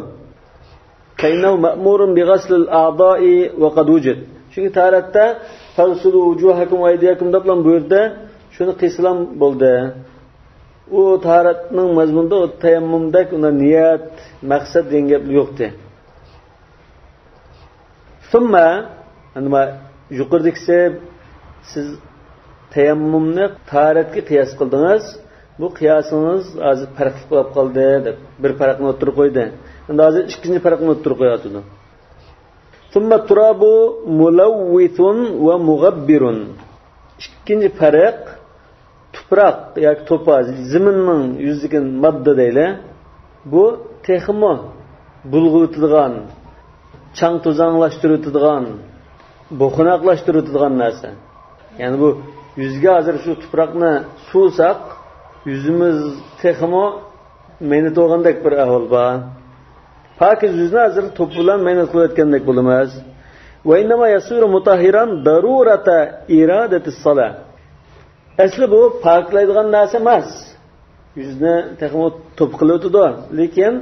فإنه مأمور بغسل الأعضاء وقد وجد. چۈنكى تاھارەتتە فاغسلوا وجوهكم وأيديكم دەپلا بۇيرۇدى، شۇنى قىلسىلام بولدى. ئۇ تاھارەتنىڭ مەزمۇنىدا ئۇ تەيەممۇمدەك ئۇندا نىيەت، مەقسەت دېگەن گەپ يوقتى. ثم، ئەمدى ما يۇقىرىدىكىسى، سىز تەيەممۇمنى تاھارەتكە قىياس قىلدىڭىز. بۇ قىياسىڭىز ھازىر پەرقلىق بولۇپ قالدى دەپ بىر پەرقنى ئوتتۇرىغا قويدى. ئەمدى ھازىر ئىككىنچى پەرقنى ئوتتۇرىغا قويۇۋاتىدۇ. ثم التراب ملوث ومغبر. ئىككىنچى پەرق، تۇپراق ياكى توپا، زېمىننىڭ يۈزىدىكى ماددا دەيلى. بۇ تېخىمۇ بۇلغىۋېتىدىغان، چاڭ توزاڭلاشتۇرۇۋېتىدىغان، بوخۇناقلاشتۇرۇۋېتىدىغان نەرسە. يەنى بۇ يۈزگە ھازىر شۇ تۇپراقنى سۇۋىساق، يۈزىمىز تېخىمۇ مەينەت بولغاندەك بىر ئەھۋال بار. پاكىز يۈزنى ھازىر توپا بىلەن مەينەت قىلىۋەتكەندەك بولىمىز. وإنما يصير مطهرا ضرورة إرادة الصلاة. ئەسلى بۇ پاكلايدىغان نەرسە ئەمەس. يۈزنى تېخىمۇ توپا قىلىۋېتىدۇ. لېكىن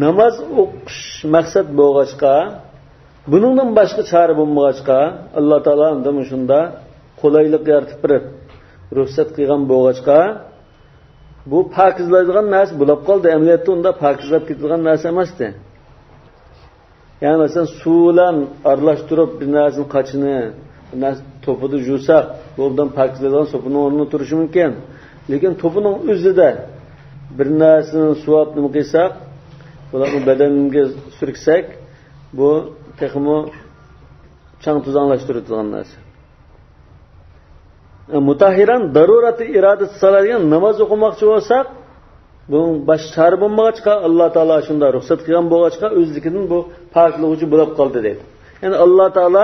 ناماز ئوقۇش مەقسەت بولغاچقا، بۇنىڭدىن باشقا چارە بولمىغاچقا، ئاللا تائالا ئۇندا مۇشۇنداق قولايلىق يارىتىپ بېرىپ، رۇخسەت قىلغان بولغاچقا، بۇ پاكىزلايدىغان نەرسە بولاپ قالدى. ئەمەلىيەتتە ئۇنداق پاكىزلاپ كېتىدىغان نەرسە ئەمەستى. يەنى مەسىلەن، سۇ بىلەن ئارىلاشتۇرۇپ بىر نەرسىنى قاچىنى، بىر نەرسە توپىدا جۇساق، بۇ ئوبدان پاكىزلايدىغان سوپىنىڭ ئورنىدا تۇرۇشى مۇمكىن. لېكىن توپىنىڭ ئۆزىدە بىر نەرسىنى سۇۋاپ نېمە قىلساق، بۇلارنى بەدەنگە سۈركسەك، بۇ تېخىمۇ چاڭ توزاڭلاشتۇرىدىغان نەرسە. مۇتەھھىرەن دەرۇرەتى ئىرادەتى سالا دېگەن، ناماز ئوقۇماقچى بولساق، بۇنىڭ باشقا چارە بولمىغاچقا، ئاللا تائالا شۇنداق رۇخسەت قىلغان بولغاچقا، ئۆزلۈكىدىن بۇ پاكلىغۇچى بولاپ قالدى دەيدۇ. يەنى ئاللا تائالا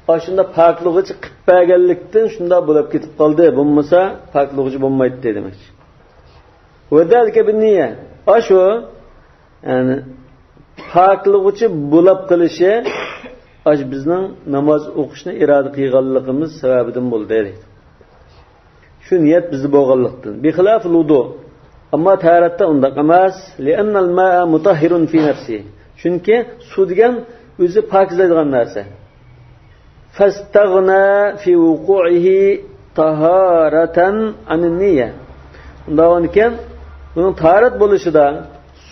ئاشۇنداق پاكلىغۇچى قىلىپ بەرگەنلىكتىن شۇنداق بولاپ كېتىپ قالدى، بولمىسا پاكلىغۇچى بولمايتتى دېمەكچى. ۋەزالىكە بىننىيە. ئاشۇ، يەنى پاكلىغۇچى بولاپ قېلىشى ئاشۇ بىزنىڭ ناماز ئوقۇشنى ئىرادە قىلغانلىقىمىز سەۋەبىدىن بولدى دەيدۇ. شۇ نىيەت بىزدە بولغانلىقتىن. بىخىلاف ۋۇدۇ. ئەمما تاھارەتتە ئۇنداق ئەمەس. لىئەننەل مائە مۇتەھھىرۇن فى نەفسى. چۈنكى سۇ دېگەن ئۆزى پاكىزلايدىغان نەرسە. فاستغنى في وقوعه طهارة عن النية. ئۇنداق بولغاندىكىن، بۇنىڭ تاھارەت بولۇشىدا،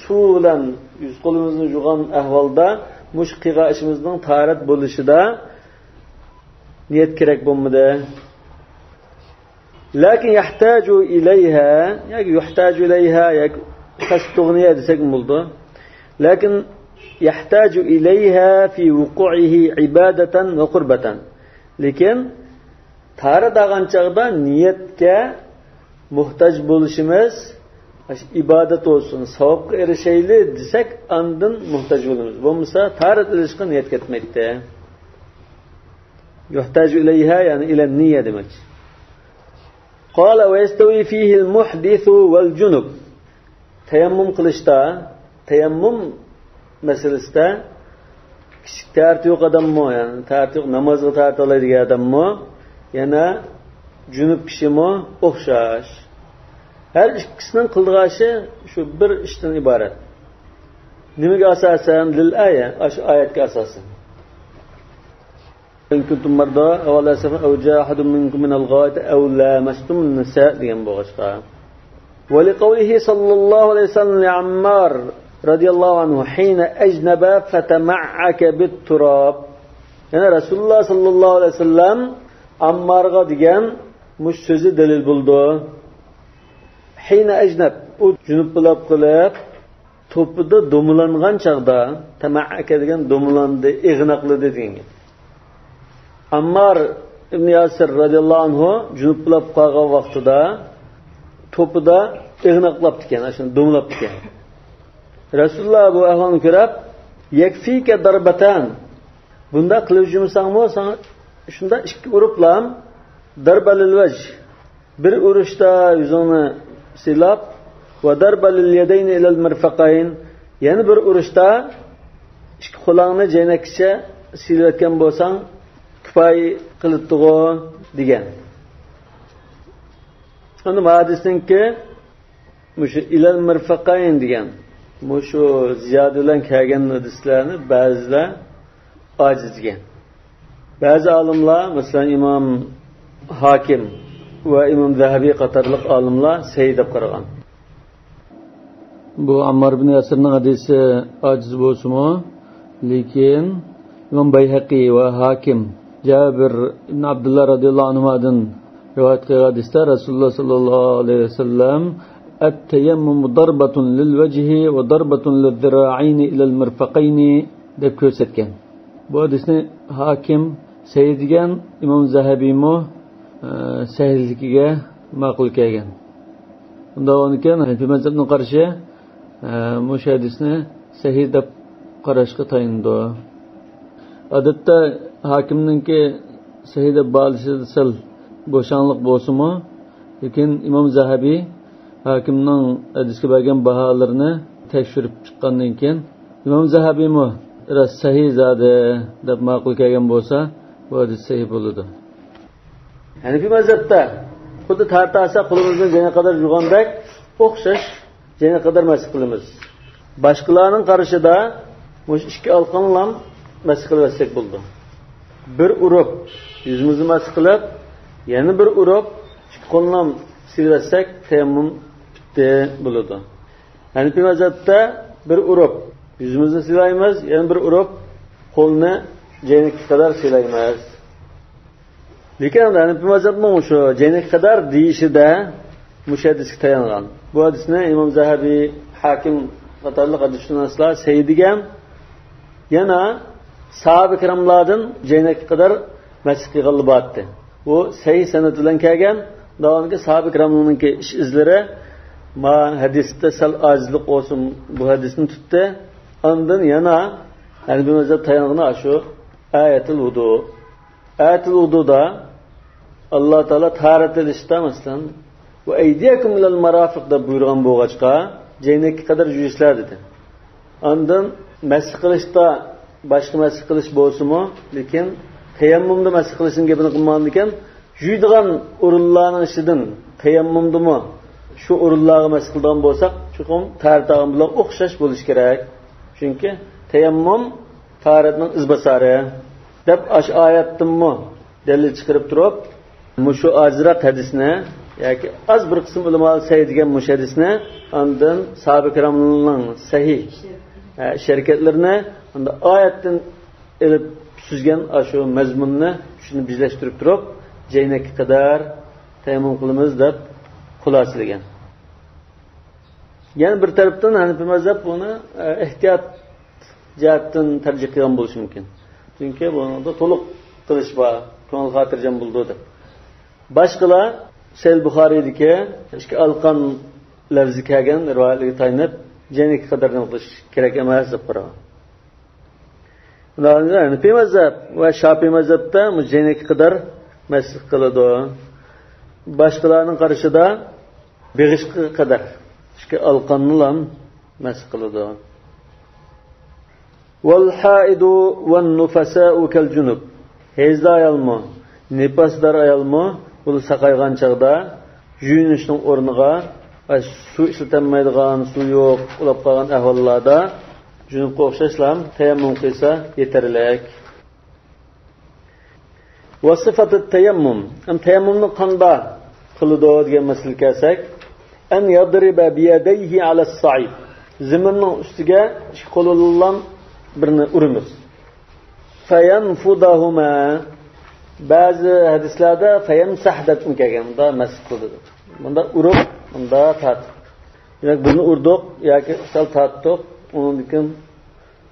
سۇ بىلەن يۈز قولىمىزنى يۇغان ئەھۋالدا، مۇشۇ قىلغان ئىشىمىزنىڭ تاھارەت بولۇشىدا نىيەت كېرەك بولمىدى. لكن يحتاج إليها، ياكى يحتاج إليها، ياكى فاستغني دېسەكمۇ بولىدۇ. لكن يحتاج إليها في وقوعه عبادة وقربة. لېكىن تاھارەت ئالغان چاغدا نىيەتكە موھتاج بولۇشىمىز، ئىبادەت بولسۇن، ساۋابقا ئېرىشەيلى دېسەك، ئاندىن موھتاج بولىمىز. بولمىسا تاھارەت ئېلىشقا نىيەت كەتمەيتتى. يحتاج إليها، يەنى إلى النية دېمەكچى. قال ويستوي فيه المحدث والجنب. تەيەممۇم قىلىشتا، تەيەممۇم مەسىلىسىدە كىچىك تەرىتى يوق ئادەممۇ، يەنى تەرىتى يوق، نامازغا تەرىتى ئالايدىغان ئادەممۇ، يەنە جۈنۈپ كىشىمۇ ئوخشاش. ھەر ئىككىسىنىڭ قىلىدىغان ئىشى شۇ بىر ئىشتىن ئىبارەت. نېمىگە ئاساسەن؟ لىل ئايە، ئاشۇ ئايەتكە ئاساسەن. إن كنتم مرضى أو على سفر أو جاء أحد منكم من الغائط أو لامستم النساء دېگەن بولغاچقا. ولقوله صلى الله عليه وسلم لعمار رضي الله عنه حين أجنب فتمعك بالتراب. يەنى رەسۇلۇللاھ ساللاللاھۇ ئەلەيھى ۋەسەللەم ئاممارغا دېگەن مۇشۇ سۆزى دەلىل بولىدۇ. ھىينە ئەجنەب، ئۇ جۇنۇپ بولاپ قېلىپ، توپىدا دومىلانغان چاغدا، تەمەئەكە دېگەن دومىلاندى، ئېغىناقلىدى دېگەن گەپ. ئاممار ئىبن ياسىر رەزىياللاھۇ ئەنھۇ جۇنۇپ بولاپ قالغان ۋاقتىدا توپىدا ئېغىناقلاپتىكەن، ئاشۇنداق دومىلاپتىكەن. رەسۇلۇللاھ بۇ ئەھۋالنى كۆرۈپ، يەكفىكە دەربەتەن، بۇنداق قىلىۋېتىمسەڭمۇ، ساڭا شۇنداق ئىككى ئۇرۇپلام، دەربە لىل ۋەج، بىر ئۇرۇشتا يۈزۈڭنى سىيلاپ، ۋە دەربە لىل يەدەينى ئىلەل مىرفەقەين، يەنە بىر ئۇرۇشتا ئىككى قولۇڭنى جەينەككىچە سىيلىۋەتكەن بولساڭ، كۇپايە قىلىپتىغۇ دېگەن. ئەمدى بۇ ھەدىسنىڭكى مۇشۇ ئىلەل مىرفەقەين دېگەن مۇشۇ زىيادە بىلەن كەلگەن ھەدىسلەرنى بەزىلەر ئاجىز دېگەن. بەزى ئالىملار، مەسىلەن، ئىمام ھاكىم ۋە ئىمام زەھەبى قاتارلىق ئالىملار سەھىھ دەپ قارىغان. بۇ ئاممار ئىبن ياسىرنىڭ ھەدىسى ئاجىز بولسىمۇ، لېكىن ئىمام بەيھەقى ۋە ھاكىم جابىر ئىبن ئابدۇللا رەزىياللاھۇ ئەنھۇمادىن رىۋايەت قىلغان ھەدىستە رەسۇلۇللاھ ساللاللاھۇ ئەلەيھى ۋەسەللەم، التيمم ضربة للوجه وضربة للذراعين إلى المرفقين دەپ كۆرسەتكەن. بۇ ھەدىسنى ھاكىم سەھىھ دېگەن، ئىمام زەھەبىمۇ، ئە، سەھىھلىكىگە ماقۇل كەلگەن. ئۇنداق بولغاندىكىن، ھەنىفىي مەزھەپنىڭ قارىشى، ئە، مۇشۇ ھەدىسنى سەھىھ دەپ قاراشقا تايىنىدۇ. ئادەتتە ھاكىمنىڭكى سەھىھ دەپ باھالىشىدا سەل بوشاڭلىق بولسىمۇ، لېكىن ئىمام زەھەبى ھاكىمنىڭ ھەدىسكە بەرگەن باھالىرىنى تەكشۈرۈپ چىققاندىن كېيىن، ئىمام زەھەبىمۇ راست سەھىھ زادى دەپ ماقۇل كەلگەن بولسا، بۇ ھەدىس سەھىھ بولىدۇ. ھەنىفىي مەزھەپتە خۇددى تارتا ئالساق قولىمىزنى جەينەككە قەدەر يۇغاندەك ئوخشاش جەينەككە قەدەر مەسىھ قىلىمىز. باشقىلارنىڭ قارىشىدا مۇشۇ ئىككى ئالىقانلام مەسىھ قىلىۋەتسەك بولىدۇ. بىر ئۇرۇپ يۈزىمىزنى مەسىھ قىلىپ، يەنە بىر ئۇرۇپ ئىككى قوللام سىيلىۋەتسەك تەيەممۇم پۈتتى بولىدۇ. ھەنىپىي مەزھەپتە بىر ئۇرۇپ يۈزىمىزنى سىيلايمىز، يەنە بىر ئۇرۇپ قولنى جەينەككە قەدەر سىيلايمىز. لېكىن ھەنىپىي مەزھەپنىڭ شۇ جەينەككە قەدەر دېيىشىدە مۇشۇ ھەدىسكە تايانغان. بۇ ھەدىسنى ئىمام زەھەبى، ھاكىم قاتارلىق ھەدىسشۇناسلار سەھىھ دېگەن. يەنە ساھابە كىراملاردىن جەينەككە قەدەر مەسىھ قىلغانلار بارتتى. بۇ سەھىھ سەنەد بىلەن كەلگەن. داۋامىدىكى ساھابە كىرامنىڭكى ئىش ئىزلىرى ما ھەدىستە سەل ئاجىزلىق بولسىمۇ، بۇ ھەدىسنى تۇتتى. ئاندىن يەنە ھەنىپىي مەزھەپ تايانغىنى شۇ ئايەتۇل ۋۇدۇ. ئايەتۇل ۋۇدۇدا ئاللا تائالا تاھارەت ئېلىشتا، مەسىلەن، ۋە ئەيدىيەكۇم ئىلەل مارافىق دەپ بۇيرۇغان بولغاچقا، جەينەككە قەدەر يۇيۇشلار دېدى. ئاندىن مەسىھ قىلىشتا، باشقا مەسىھ قىلىش بولسىمۇ، لېكىن تەيەممۇمدا مەسىھ قىلىشنىڭ گېپىنى قىلمىغاندىكىن، يۇيىدىغان ئورۇنلارنىڭ ئىچىدىن تەيەممۇمدىمۇ شۇ ئورۇنلارغا مەسىھ قىلىدىغان بولساق، چوقۇم تاھارەت ئالغان بىلەن ئوخشاش بولۇشى كېرەك. چۈنكى تەيەممۇم تاھارەتنىڭ ئىزباسارى دەپ ئاشۇ ئايەتتىنمۇ دەلىل چىقىرىپ تۇرۇپ، مۇشۇ ئاجىزراق ھەدىسنى ياكى ئاز بىر قىسىم ئۆلىمالار سەھىھ دېگەن مۇشۇ ھەدىسنى، ئاندىن ساھابە كىرامنىڭ سەھىھ، ئە، ئىش ھەرىكەتلىرىنى ئاندىن ئايەتتىن ئېلىپ سۈزگەن ئاشۇ مەزمۇننى شۇنى بىرلەشتۈرۈپ تۇرۇپ، جەينەككە قەدەر تەيەممۇم قىلىمىز دەپ خۇلاسىلىگەن. يەنە بىر تەرەپتىن ھەنىپىي مەزھەپ بۇنى، ئە، ئېھتىيات جەھەتتىن تەرجىھ قىلغان بولۇشى مۇمكىن. چۈنكى بۇنىڭدا تولۇق قىلىش بار، كۆڭۈل خاتىرجەم بولىدۇ دەپ. باشقىلار سەھىھ بۇخارىيدىكى ئىككى ئالىقان لەۋزى كەلگەن رىۋايەتلەرگە تايىنىپ، جەينەككە قەدەر نېمە قىلىش كېرەك ئەمەس دەپ قارىغان. ھەنىپىي مەزھەپ ۋە شاپىئىي مەزھەپتە مۇ جەينەككە قەدەر مەسىھ قىلىدۇ. باشقىلارنىڭ قارىشىدا بېغىشقا قەدەر. ئىككى ئالقاننىلا مەس قىلىدۇ. والحائض والنفساء كالجنب. ھەيزلىك ئايالمۇ، نىپاسدار ئايالمۇ، بۇ ساقايغان چاغدا يۇيۇنۇشنىڭ ئورنىغا، ئە، سۇ ئىشلىتەلمەيدىغان، سۇ يوق، ئۇلاپ قالغان ئەھۋاللاردا جۇنۇپقا ئوخشاشلا تەيەممۇم قىلسا يېتەرلىك. وصفة التيمم. ئەمدى تەيەممۇمنى قانداق قىلىدۇ دېگەن مەسىلىگە كەلسەك، أن يضرب بيديه على الصعيد. زېمىننىڭ ئۈستىگە ئىككى قولى بىلەن بىرنى ئۇرىمىز. فينفضهما. بەزى ھەدىسلەردە فيمسح دەپمۇ كەلگەن. بۇندا مەس قىلىدۇ. بۇندا ئۇرۇپ، بۇندا تارتىپ. دېمەك، بۇنى ئۇردۇق ياكى سەل تارتتۇق. ئۇنىڭدىن كېيىن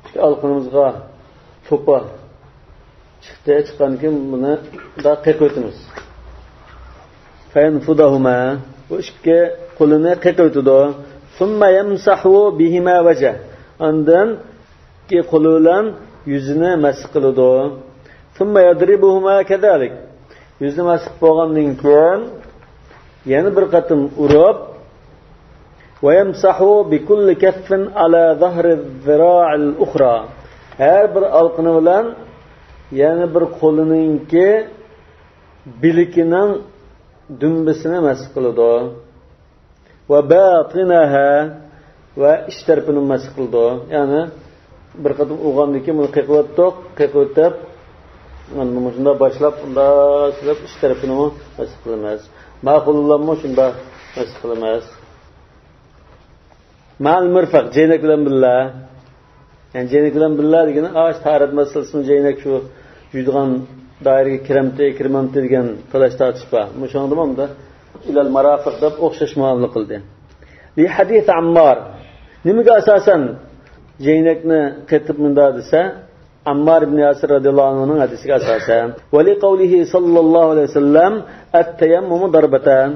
ئىككى ئالقىنىمىزغا توپا چىقتى، چىققاندىن كېيىن بۇنى دا قېقىۋېتىمىز. فينفضهما، بۇ ئىككى قولىنى قېقىۋېتىدۇ. ثم يمسح بهما وجهه. ئاندىن ئىككى قولى بىلەن يۈزىنى مەس قىلىدۇ. ثم يضربهما كذلك. يۈزىنى مەس قىلىپ بولغاندىن كېيىن يەنە بىر قېتىم ئۇرۇپ، ويمسح بكل كف على ظهر الذراع الأخرى. ھەر بىر ئالقىنى بىلەن يەنە بىر قولىنىڭكى بىلىكىنىڭ دۈمبىسىنى مەس قىلىدۇ. وباطنها، ۋە ئىچ تەرىپىنى مەس قىلىدۇ. يەنى بىر قېتىم ئۇرغاندىن كېيىن بۇنى قېقىۋەتتۇق، قېقىۋېتىپ، مانا مۇشۇنداق باشلاپ، مۇنداق سېلىپ ئىچ تەرىپىنىمۇ مەس قىلىمىز. ماقۇللارمۇ شۇنداق مەس قىلىمىز. مع المرفق، جەينەك بىلەن بىللە. يەنى جەينەك بىلەن بىللە دېگىنى، ئاش تاھارەت مەسىلىسىمۇ جەينەك شۇ يۇيىدىغان دائىرىگە كىرەمتى، كىرمەمتى دېگەن تالاش تارتىش بار. مۇشۇنىڭدىمۇ ئۇندا إلى المرافق دەپ ئوخشاش مۇئامىلە قىلدى. لحديث عمار. نېمىگە ئاساسەن جەينەكنى قېتىپ مۇنداق دېسە، ئاممار ئىبن ياسىر رەزىياللاھۇ ئەنھۇنىڭ ھەدىسىگە ئاساسەن. ولقوله صلى الله عليه وسلم: التيمم ضربتان.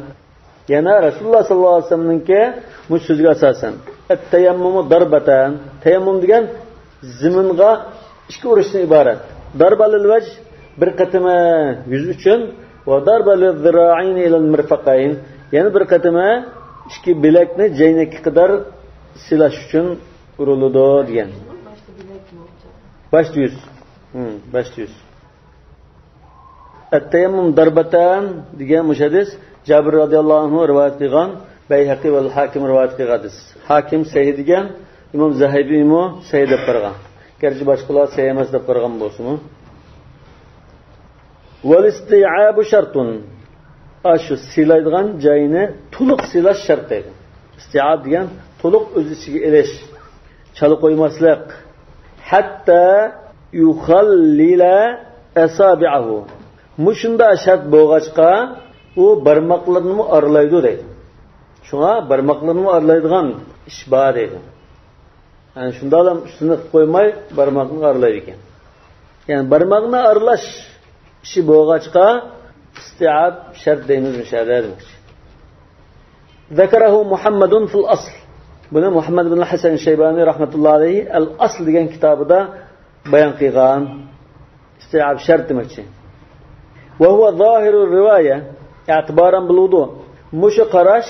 يەنە رەسۇلۇللاھ سەللەللاھۇ ئەلەيھى ۋەسەللەمنىڭكى مۇشۇ سۆزىگە ئاساسەن، التيمم ضربتان. تەيەممۇم دېگەن زېمىنغا ئىككى ئۇرۇشتىن ئىبارەت. ضربة للوجه، بىر قېتىمى يۈز ئۈچۈن، وضربة للذراعين إلى المرفقين، يەنە بىر قېتىمى ئىككى بىلەكنى جەينەككە قەدەر سىلاش ئۈچۈن ئۇرۇلىدۇ دېگەن. باشتا يۈز. ھىم، باشتا يۈز. التيمم ضربتان دېگەن مۇشۇ ھەدىس جابىر رەزىياللاھۇ ئەنھۇ رىۋايەت قىلغان، بەيھەقى ۋە ھاكىم رىۋايەت قىلغان ھەدىس. ھاكىم سەھىھ دېگەن، ئىمام زەھەبىمۇ سەھىھ دەپ قارىغان. گەرچە باشقىلار سەھىھ ئەمەس دەپ قارىغان بولسىمۇ. والاستيعاب شرط. ئاشۇ سىلايدىغان جاينى تولۇق سىلاش شەرت دەيدۇ. ئىستىئاب دېگەن تولۇق ئۆز ئىچىگە ئېلىش. چالا قويماسلىق. حتى يخلل أصابعه. مۇشۇنداق شەرت بولغاچقا، ئۇ بارماقلىرىنىمۇ ئارىلايدۇ دەيدۇ. شۇڭا بارماقلىرىنىمۇ ئارىلايدىغان ئىش بار دەيدۇ. يەنى شۇنداقلا ئۈستىنى قىلىپ قويماي، بارماقنى ئارىلايدىكەن. يەنى بارماقنى ئارىلاش ئىشى بولغاچقا، ئىستىئاب شەرت دەيمىز مۇشۇ يەردە دېمەكچى. ذكره محمد في الأصل. بۇنى مۇھەممەد ئىبن ھەسەن شەيبانى رەھمەتۇللاھى ئەلەيھى ئەل ئەسل دېگەن كىتابىدا بايان قىلغان. ئىستىئاب شەرت دېمەكچى. وهو ظاهر الرواية اعتبارا بالوضوء. مۇشۇ قاراش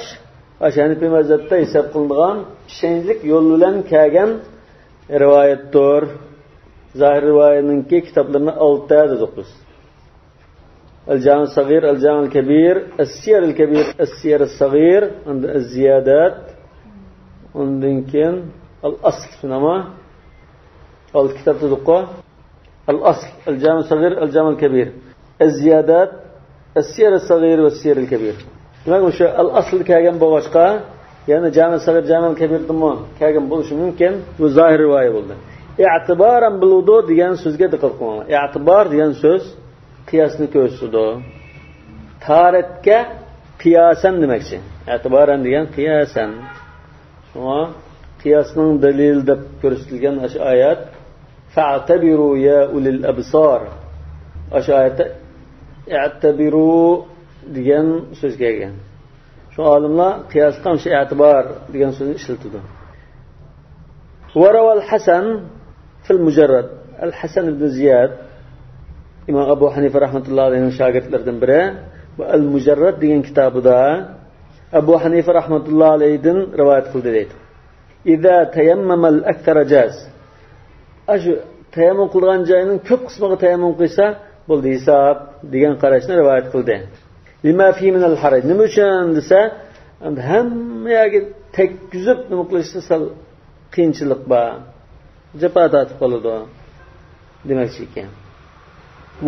ئاشۇ ھەنىپىي مەزھەپتە ھېساب قىلىنىدىغان ئىشەنچلىك يول بىلەن كەلگەن رىۋايەتتۇر. زاھىر رىۋايەتنىڭكى كىتابلىرىنى ئالتە دېدۇق بىز. الجامع الصغير، الجامع الكبير، السير الكبير، السير الصغير، ئاندىن الزيادات، ئاندىن كېيىن الأصل، شۇنداقمۇ؟ ئالتە كىتاب دېدۇققۇ. الأصل، الجامع الصغير، الجامع الكبير، الزيادات، السير الصغير والسير الكبير. دېمەك، مۇشۇ الأصل كەلگەن بولغاچقا، يەنى جامع الصغير، جامع الكبيردىمۇ كەلگەن بولۇشى مۇمكىن. بۇ زاھىر رىۋايە بولدى. اعتبارا بالوضوء دېگەن سۆزگە دىققەت قىلىڭلار. ئېتىبار دېگەن سۆز قىياسنى كۆرسىتىدۇ. تاھارەتكە قىياسەن دېمەكچى. ئېتىبارەن دېگەن قىياسەن. شۇڭا قىياسنىڭ دەلىلى دەپ كۆرسىتىلگەن ئاشۇ ئايەت، فاعتبروا يا أولي الأبصار. ئاشۇ ئايەتتە اعتبروا دېگەن سۆز كەلگەن. شۇ ئالىملار قىياسقا مۇشۇ ئېتىبار دېگەن سۆزنى ئىشلىتىدۇ. وروى الحسن في المجرد. ئەل ھەسەن ئىبن زىياد، ئىمام ئەبۇ ھەنىفە رەھمەتۇللاھى ئەلەيھىنىڭ شاگىرتلىرىدىن بىرى، بۇ ئەل مۇجەررەد دېگەن كىتابىدا ئەبۇ ھەنىفە رەھمەتۇللا ئەلەيھىدىن رىۋايەت قىلدى دەيدۇ. ئىزا تەيەممەمەل ئەكسەرە جاز. ئاشۇ تەيەممۇم قىلغان جاينىڭ كۆپ قىسمىغا تەيەممۇم قىلسا، بولدى ھېساب، دېگەن قاراشنى رىۋايەت قىلدى. لىما فىھى مىنەل ھەرەج. نېمە ئۈچۈن دېسە، ئەمدى ھەممە يەرگە تەگكۈزۈپ نېمە قىلىشتا سەل قىيىنچىلىق بار. جاپا تارتىپ قالىدۇ دېمەكچى ئىكەن.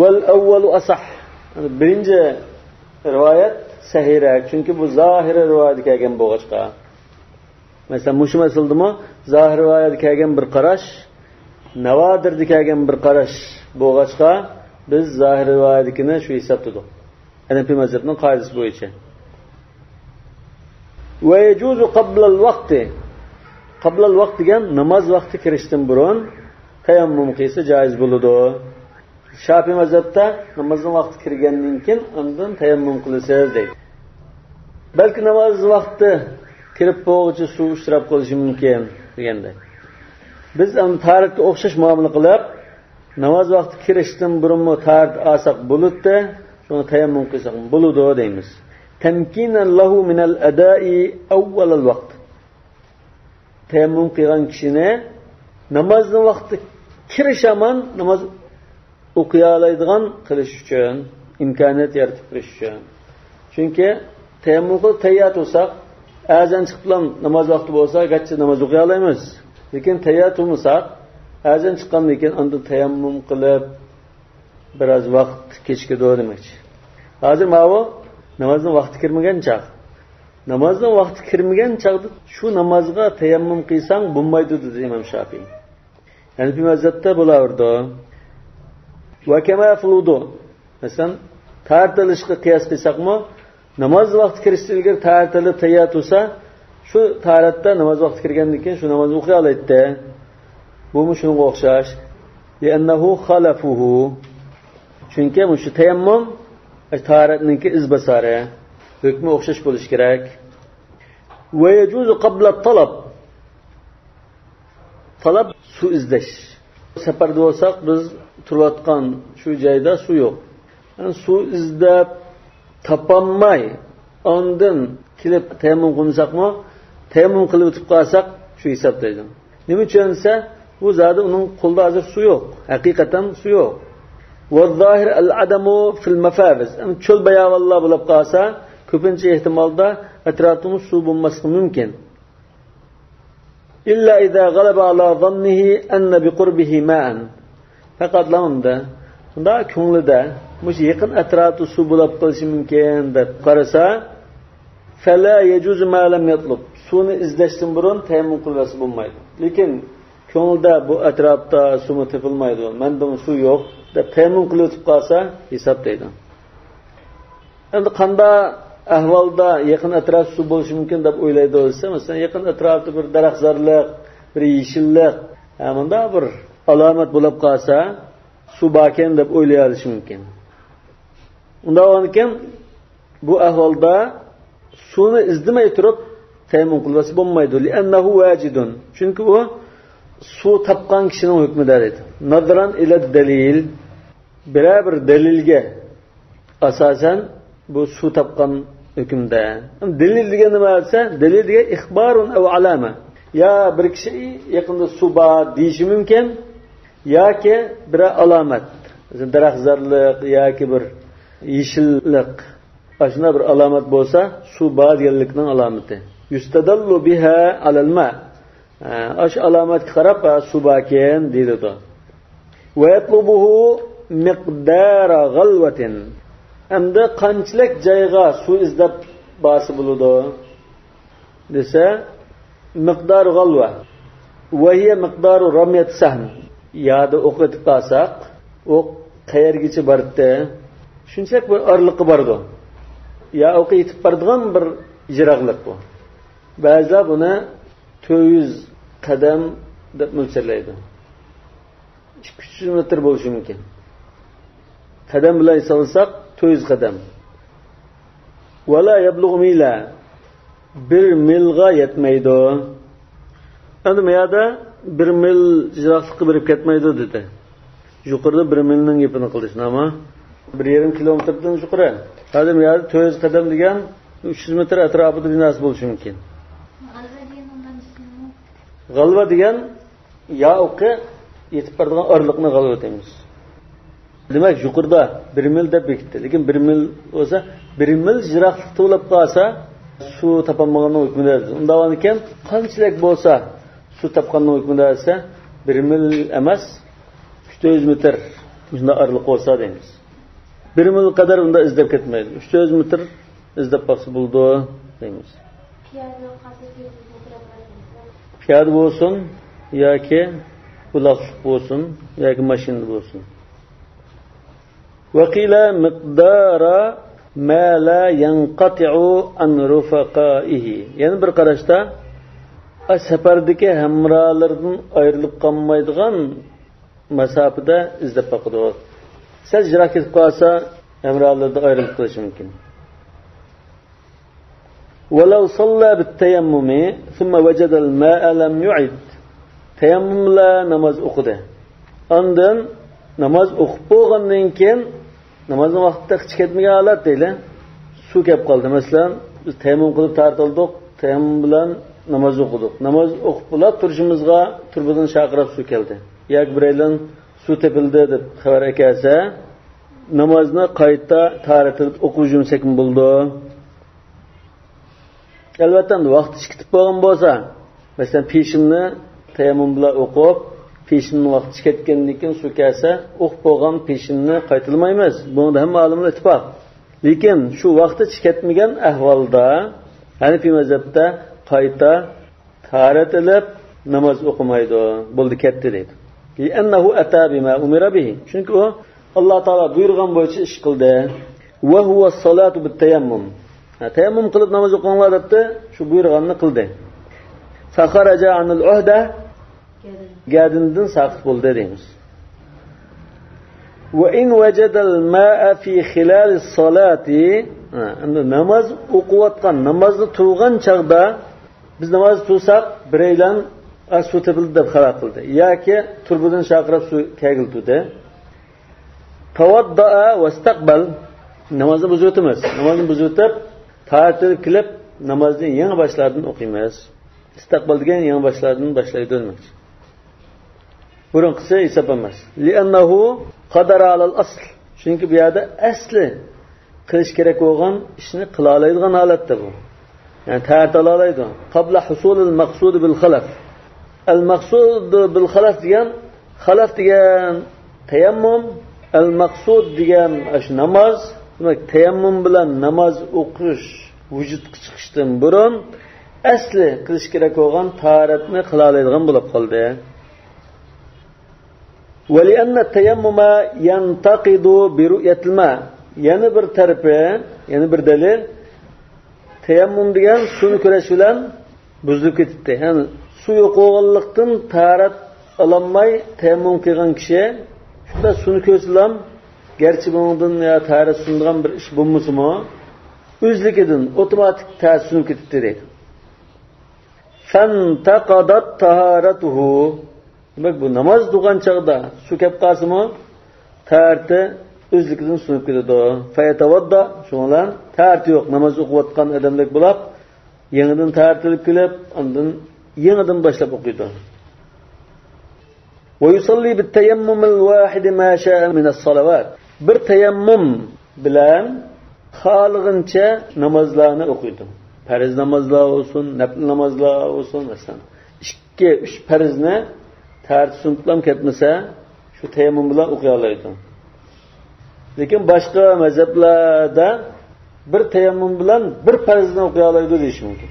ۋەل ئەۋۋەلۇ ئەسەھ. بىرىنچى رىۋايەت سەھىھرەك، چۈنكى بۇ زاھىرىي رىۋايەتتە كەلگەن بولغاچقا. مەسىلەن، مۇشۇ مەسىلىدىمۇ زاھىرىي رىۋايەتتە كەلگەن بىر قاراش، ناۋادىردا كەلگەن بىر قاراش بولغاچقا، بىز زاھىرىي رىۋايەتتىكىنى شۇ ھېسابلىدۇق. ھەنەفىي مەزھەپنىڭ قائىدىسى بويىچە. ۋە يەجۇزۇ قەبلەل ۋەقتى. قەبلەل ۋەقت دېگەن ناماز ۋاقتى كىرىشتىن بۇرۇن تەيەممۇم قىلسا جائىز بولىدۇ. شافىئىي مەزھەپتە نامازنىڭ ۋاقتى كىرگەندىن كېيىن ئاندىن تەيەممۇم قىلىسىز دەيدۇ. بەلكى ناماز ۋاقتى كىرىپ بولغۇچە سۇ ئۇچراپ قېلىشى مۇمكىن دېگەندەك. بىز ئەمدى تاھارەتكە ئوخشاش مۇئامىلە قىلىپ، ناماز ۋاقتى كىرىشتىن بۇرۇنمۇ تاھارەت ئالساق بولىدۇ، شۇڭا تەيەممۇم قىلساق بولىدۇ دەيمىز. تەمكىنەن لەھۇ مىنەل ئەدائى ئەۋۋەلەل ۋەقت. تەيەممۇم قىلغان كىشىنى نامازنىڭ ۋاقتى كىرىش ھامان ناماز ئوقۇيالايدىغان قىلىش ئۈچۈن، ئىمكانىيەت يارىتىپ بېرىش ئۈچۈن. چۈنكى تەيەممۇم قىلىپ تەييار تۇرساق، ئەزان چىقىپ بىلەن ناماز ۋاقتى بولسا، گەرچە ناماز ئوقۇيالايمىز، لېكىن تەييار تۇرمىساق، ئەزان چىققاندىن كېيىن ئاندىن تەيەممۇم قىلىپ، بىراز ۋاقىت كېچىكىدۇ دېمەكچى. ھازىر ماۋۇ نامازنىڭ ۋاقتى كىرمىگەن چاغ. نامازنىڭ ۋاقتى كىرمىگەن چاغدا شۇ نامازغا تەيەممۇم قىلساڭ بولمايدۇ، دېدى ئىمام شافىئىي. ھەنىفىي مەزھەپتە بولاۋېرىدۇ. ۋە كەما فىل ۋۇدۇ. مەسىلەن، تاھارەت ئېلىشقا قىياس قىلساقمۇ، ناماز ۋاقتى كىرىشتىن ئىلگىرى تاھارەت ئېلىپ تەييار تۇرسا، شۇ تاھارەتتە ناماز ۋاقتى كىرگەندىن كېيىن شۇ نامازنى ئوقۇيالايتتى. بۇمۇ شۇنىڭغا ئوخشاش. لىئەننەھۇ خالەفۇھۇ. چۈنكى مۇشۇ تەيەممۇم تاھارەتنىڭكى ئىزباسارى. ھۆكمى ئوخشاش بولۇشى كېرەك. ۋە يەجۇزۇ قەبلەت تەلەب. تەلەب، سۇ ئىزدەش. سەپەردە بولساق، بىز تۇرۇۋاتقان شۇ جايدا سۇ يوق. يەنى سۇ ئىزدەپ تاپالماي، ئاندىن كېلىپ تەيەممۇم قىلمىساقمۇ، تەيەممۇم قىلىۋېتىپ قالساق، شۇ ھېسابلايدۇ. نېمە ئۈچۈن دېسە، بۇ زادى ئۇنىڭ قولىدا ھازىر سۇ يوق. ھەقىقەتەن سۇ يوق. ۋەززاھىر ئەل ئەدەمۇ فىل مەفارىز. يەنى چۆل باياۋانلار بولۇپ قالسا، كۆپىنچە ئېھتىمالدا ئەتراپىمىز سۇ بولماسلىقى مۇمكىن. ئىللا ئىزا غەلەبە ئالا زاننىھى ئەننە بىقۇربىھى مائەن. پەقەتلا ئۇندا، شۇنداق كۆڭلىدە مۇشۇ يېقىن ئەتراپتا سۇ بولاپ قېلىشى مۇمكىن دەپ قارىسا، فەلا يەجۇزۇ ما لەم يەتلۇب. سۇنى ئىزدەشتىن بۇرۇن تەيەممۇم قىلىۋەتسە بولمايدۇ. لېكىن كۆڭلىدە بۇ ئەتراپتا سۇمۇ تېپىلمايدۇ، مەندىمۇ سۇ يوق دەپ تەيەممۇم قىلىۋېتىپ قالسا ھېساب دەيدۇ. ئەمدى قانداق ئەھۋالدا يېقىن ئەتراپ سۇ بولۇشى مۇمكىن دەپ ئويلايدۇ دېسە، مەسىلەن، يېقىن ئەتراپتا بىر دەرەخزارلىق، بىر يېشىللىق، ھە، مۇنداق بىر ئالامەت بولۇپ قالسا، سۇ باركەن دەپ ئويلىيالىشى مۇمكىن. ئۇنداق بولغاندىكىن، بۇ ئەھۋالدا سۇنى ئىزدىمەي تۇرۇپ تەيەممۇم قىلىۋەتسە بولمايدۇ. لىئەننەھۇ ۋاجىدۇن. چۈنكى ئۇ سۇ تاپقان كىشىنىڭ ھۆكمىدە دەيدۇ. نەزەرەن ئىلە دەلىل. بىرەر بىر دەلىلگە ئاساسەن بۇ سۇ تاپقان ھۆكۈمدە. دەلىل دېگەن نېمە دېسە، دەلىل دېگەن ئىخبارۇن ئەۋ ئالامە. يا بىر كىشى يېقىندا سۇ بار دېيىشى مۇمكىن، ياكى بىرەر ئالامەت. مەسىلەن، دەرەخزارلىق ياكى بىر يېشىللىق. ئاشۇنداق بىر ئالامەت بولسا، سۇ بار دېگەنلىكنىڭ ئالامىتى. يۇستەدەللۇ بىھا ئالەل ما. ئاشۇ ئالامەتكە قاراپ، ھە، سۇ باركەن دېيىلىدۇ. ۋە يەتلۇبۇھۇ مىقدارا غەلۋەتىن. ئەمدى قانچىلىك جايغا سۇ ئىزدەپ بارسا بولىدۇ دېسە، مىقدارى غەلۋە. ۋەھىيە مىقدارى رەميەت سەھم. يادا ئوق ئېتىپ قالساق، ئوق قەيەرگىچە بارتتى؟ شۇنچىلىك بىر ئارىلىققا بارىدۇ. يا ئوق ئېتىپ بارىدىغان بىر يىراقلىق بۇ. بەزىلەر بۇنى تۆت يۈز قەدەم دەپ مۆلچەرلەيدۇ. ئىككى يۈز مېتىر بولۇشى مۇمكىن. قەدەم بىلەن ھېسابلىساق، تۆت يۈز قەدەم. ۋەلا يەبلۇغ مىلا. بىر مىلغا يەتمەيدۇ. ئەمدى مۇ يەردە بىر مىل يىراقلىققا بېرىپ كەتمەيدۇ دېدى. يۇقىرىدا بىر مىلنىڭ گېپىنى قىلدى، شۇنداقمۇ؟ بىر يېرىم كىلومېتىردىن يۇقىرى. ھازىر مۇ يەردە تۆت يۈز قەدەم دېگەن ئۈچ يۈز مېتىر ئەتراپىدا بىناسى بولۇشى مۇمكىن. غەلۋە دېگەن يا ئوقى يېتىپ بارىدىغان ئارىلىقنى غەلۋە دەيمىز. دېمەك، يۇقىرىدا بىر مىل دەپ بېكىتتى. لېكىن بىر مىل بولسا، بىر مىل يىراقلىقتا بولۇپ قالسا، سۇ تاپالمىغاننىڭ ھۆكمىدە. ئۇنداق بولغانىكەن، قانچىلىك بولسا سۇ تاپقاننىڭ ھۆكمىدە دېسە، بىر مىل ئەمەس، ئۈچ يۈز مېتىر مۇشۇنداق ئارىلىق بولسا دەيمىز. بىر مىل قەدەر ئۇنداق ئىزدەپ كەتمەيدۇ. ئۈچ يۈز مېتىر ئىزدەپ باقسا بولىدۇ دەيمىز. پىيادە بولسۇن ياكى ئۇلاقلىق بولسۇن ياكى ماشىنىدا بولسۇن. وقيل مقدار ما لا ينقطع عن رفقائه. يەنە بىر قاراشتا، ئا، سەپەردىكى ھەمراھلىرىدىن ئايرىلىپ قالمايدىغان مەساپىدە ئىزدەپ باقىدۇ. سەل يىراق كېتىپ قالسا، ھەمراھلىرىدىن ئايرىلىپ قېلىشى مۇمكىن. ولو صلى بالتيمم ثم وجد الماء لم يعد. تەيەممۇم بىلەن ناماز ئوقۇدى. ئاندىن ناماز ئوقۇپ بولغاندىن كېيىن، نامازنىڭ ۋاقتى تېخىچە كەتمىگەن ھالەت دەيلى، سۇ كەپ قالدى. مەسىلەن، بىز تەيەممۇم قىلىپ تارتىلدۇق، تەيەممۇم بىلەن ناماز ئوقۇدۇق. ناماز ئوقۇپ بولا تۇرۇشىمىزغا تۇرۇبىدىن شارقىراپ سۇ كەلدى ياكى بىرەيلەن سۇ تېپىلدى دەپ خەۋەر ئەكەلسە، نامازنى قايتا تارەت ئېلىپ ئوقۇپ يۈمسەكمۇ بولىدۇ؟ ئەلۋەتتە، ئەمدى ۋاقتى كېتىپ بولغان بولسا، مەسىلەن، پېشىننى تەيەممۇم بىلەن ئوقۇپ، پېشىننىڭ ۋاقتى كەتكەندىن كېيىن سۇ كەلسە، ئوقۇپ بولغان پېشىننى قايتىلىمايمىز. بۇنىڭدا ھەممە ئالىملار ئىتتىپاق. لېكىن شۇ ۋاقتى كەتمىگەن ئەھۋالدا ھەنىفىي مەزھەپتە قايتا تارەت ئېلىپ ناماز ئوقۇمايدۇ. بولدى، كەتتى دەيدۇ. لأنه أتى بما أمر به. چۈنكى ئۇ ئاللا تائالا بۇيرۇغان بويىچە ئىش قىلدى. وهو الصلاة بالتيمم. ھە، تەيەممۇم قىلىپ ناماز ئوقۇڭلار دەپتۇ، شۇ بۇيرۇغاننى قىلدى. فخرج عن العهدة. گەردىنىدىن ساقىت بولدى دەيمىز. وإن وجد الماء في خلال الصلاة. ھە، ئەمدى ناماز ئوقۇۋاتقان، نامازدا تۇرغان چاغدا بىز نامازدا تۇرساق، بىرەيلەن، ئا، سۇ تېپىلدى دەپ خەۋەر قىلدى ياكى تۇرۇبىدىن شارقىراپ سۇ كەلگىلى تۇردى. توضأ واستقبل. نامازنى بۇزۇۋېتىمىز. نامازنى بۇزۇۋېتىپ، تارەت ئېلىپ كېلىپ، نامازنى يېڭى باشلاردىن ئوقۇيمىز. ئىستىقبال دېگەن يېڭى باشلاردىن باشلايدۇ دېمەكچى. بۇرۇنقىسى ھېساب ئەمەس. لأنه قدر على الأصل. چۈنكى بۇ يەردە ئەسلى قىلىش كېرەك بولغان ئىشنى قىلالايدىغان ھالەتتە بۇ. يەنى تارەت ئالالايدۇ. قبل حصول المقصود بالخلف. المقصود بالخلف دېگەن، خەلەف دېگەن تەيەممۇم، المقصود دېگەن ئاشۇ ناماز. دېمەك، تەيەممۇم بىلەن ناماز ئوقۇش ۋۇجۇدقا چىقىشتىن بۇرۇن ئەسلى قىلىش كېرەك بولغان تارەتنى قىلالايدىغان بولۇپ قالدى. ولأن التيمم ينتقض برؤية الماء. يەنە بىر تەرىپى، يەنە بىر دەلىل، تەيەممۇم دېگەن سۇنى كۆرۈش بىلەن بۇزۇلۇپ كېتىپتۇ. يەنى سۇ يوق بولغانلىقتىن تارەت ئالالماي تەيەممۇم قىلغان كىشى شۇنداق سۇنى كۆرسىلا، گەرچە بۇنىڭدىن يا تارەت سۇنىدىغان بىر ئىش بولمىسىمۇ، ئۆزلۈكىدىن ئوتوماتىك تارەت سۇنۇپ كېتىپتۇ دەيدۇ. فانتقضت طهارته. دېمەك، بۇ ناماز تۇرغان چاغدا سۇ كەپ قالسىمۇ، تارىتى ئۆزلۈكىدىن سۇنۇپ كېتىدۇ. فيتوضأ، شۇنىڭ بىلەن تارىتى يوق، ناماز ئوقۇۋاتقان ئادەمدەك بولۇپ، يېڭىدىن تارىتى ئېلىپ كېلىپ، ئاندىن يېڭىدىن باشلاپ ئوقۇيدۇ. ويصلي بالتيمم الواحد ما شاء من الصلوات. بىر تەيەممۇم بىلەن خالىغىنىچە نامازلارنى ئوقۇيدۇ. پەرز نامازلار بولسۇن، نەپلى نامازلار بولسۇن، مەسىلەن، ئىككى، ئۈچ پەرزنى تارىتى سۇنۇپلام كەتمىسە، شۇ تەيەممۇم بىلەن ئوقۇيالايدۇ. لېكىن باشقا مەزھەپلەردە بىر تەيەممۇم بىلەن بىر پەرزنى ئوقۇيالايدۇ دېيىش مۇمكىن.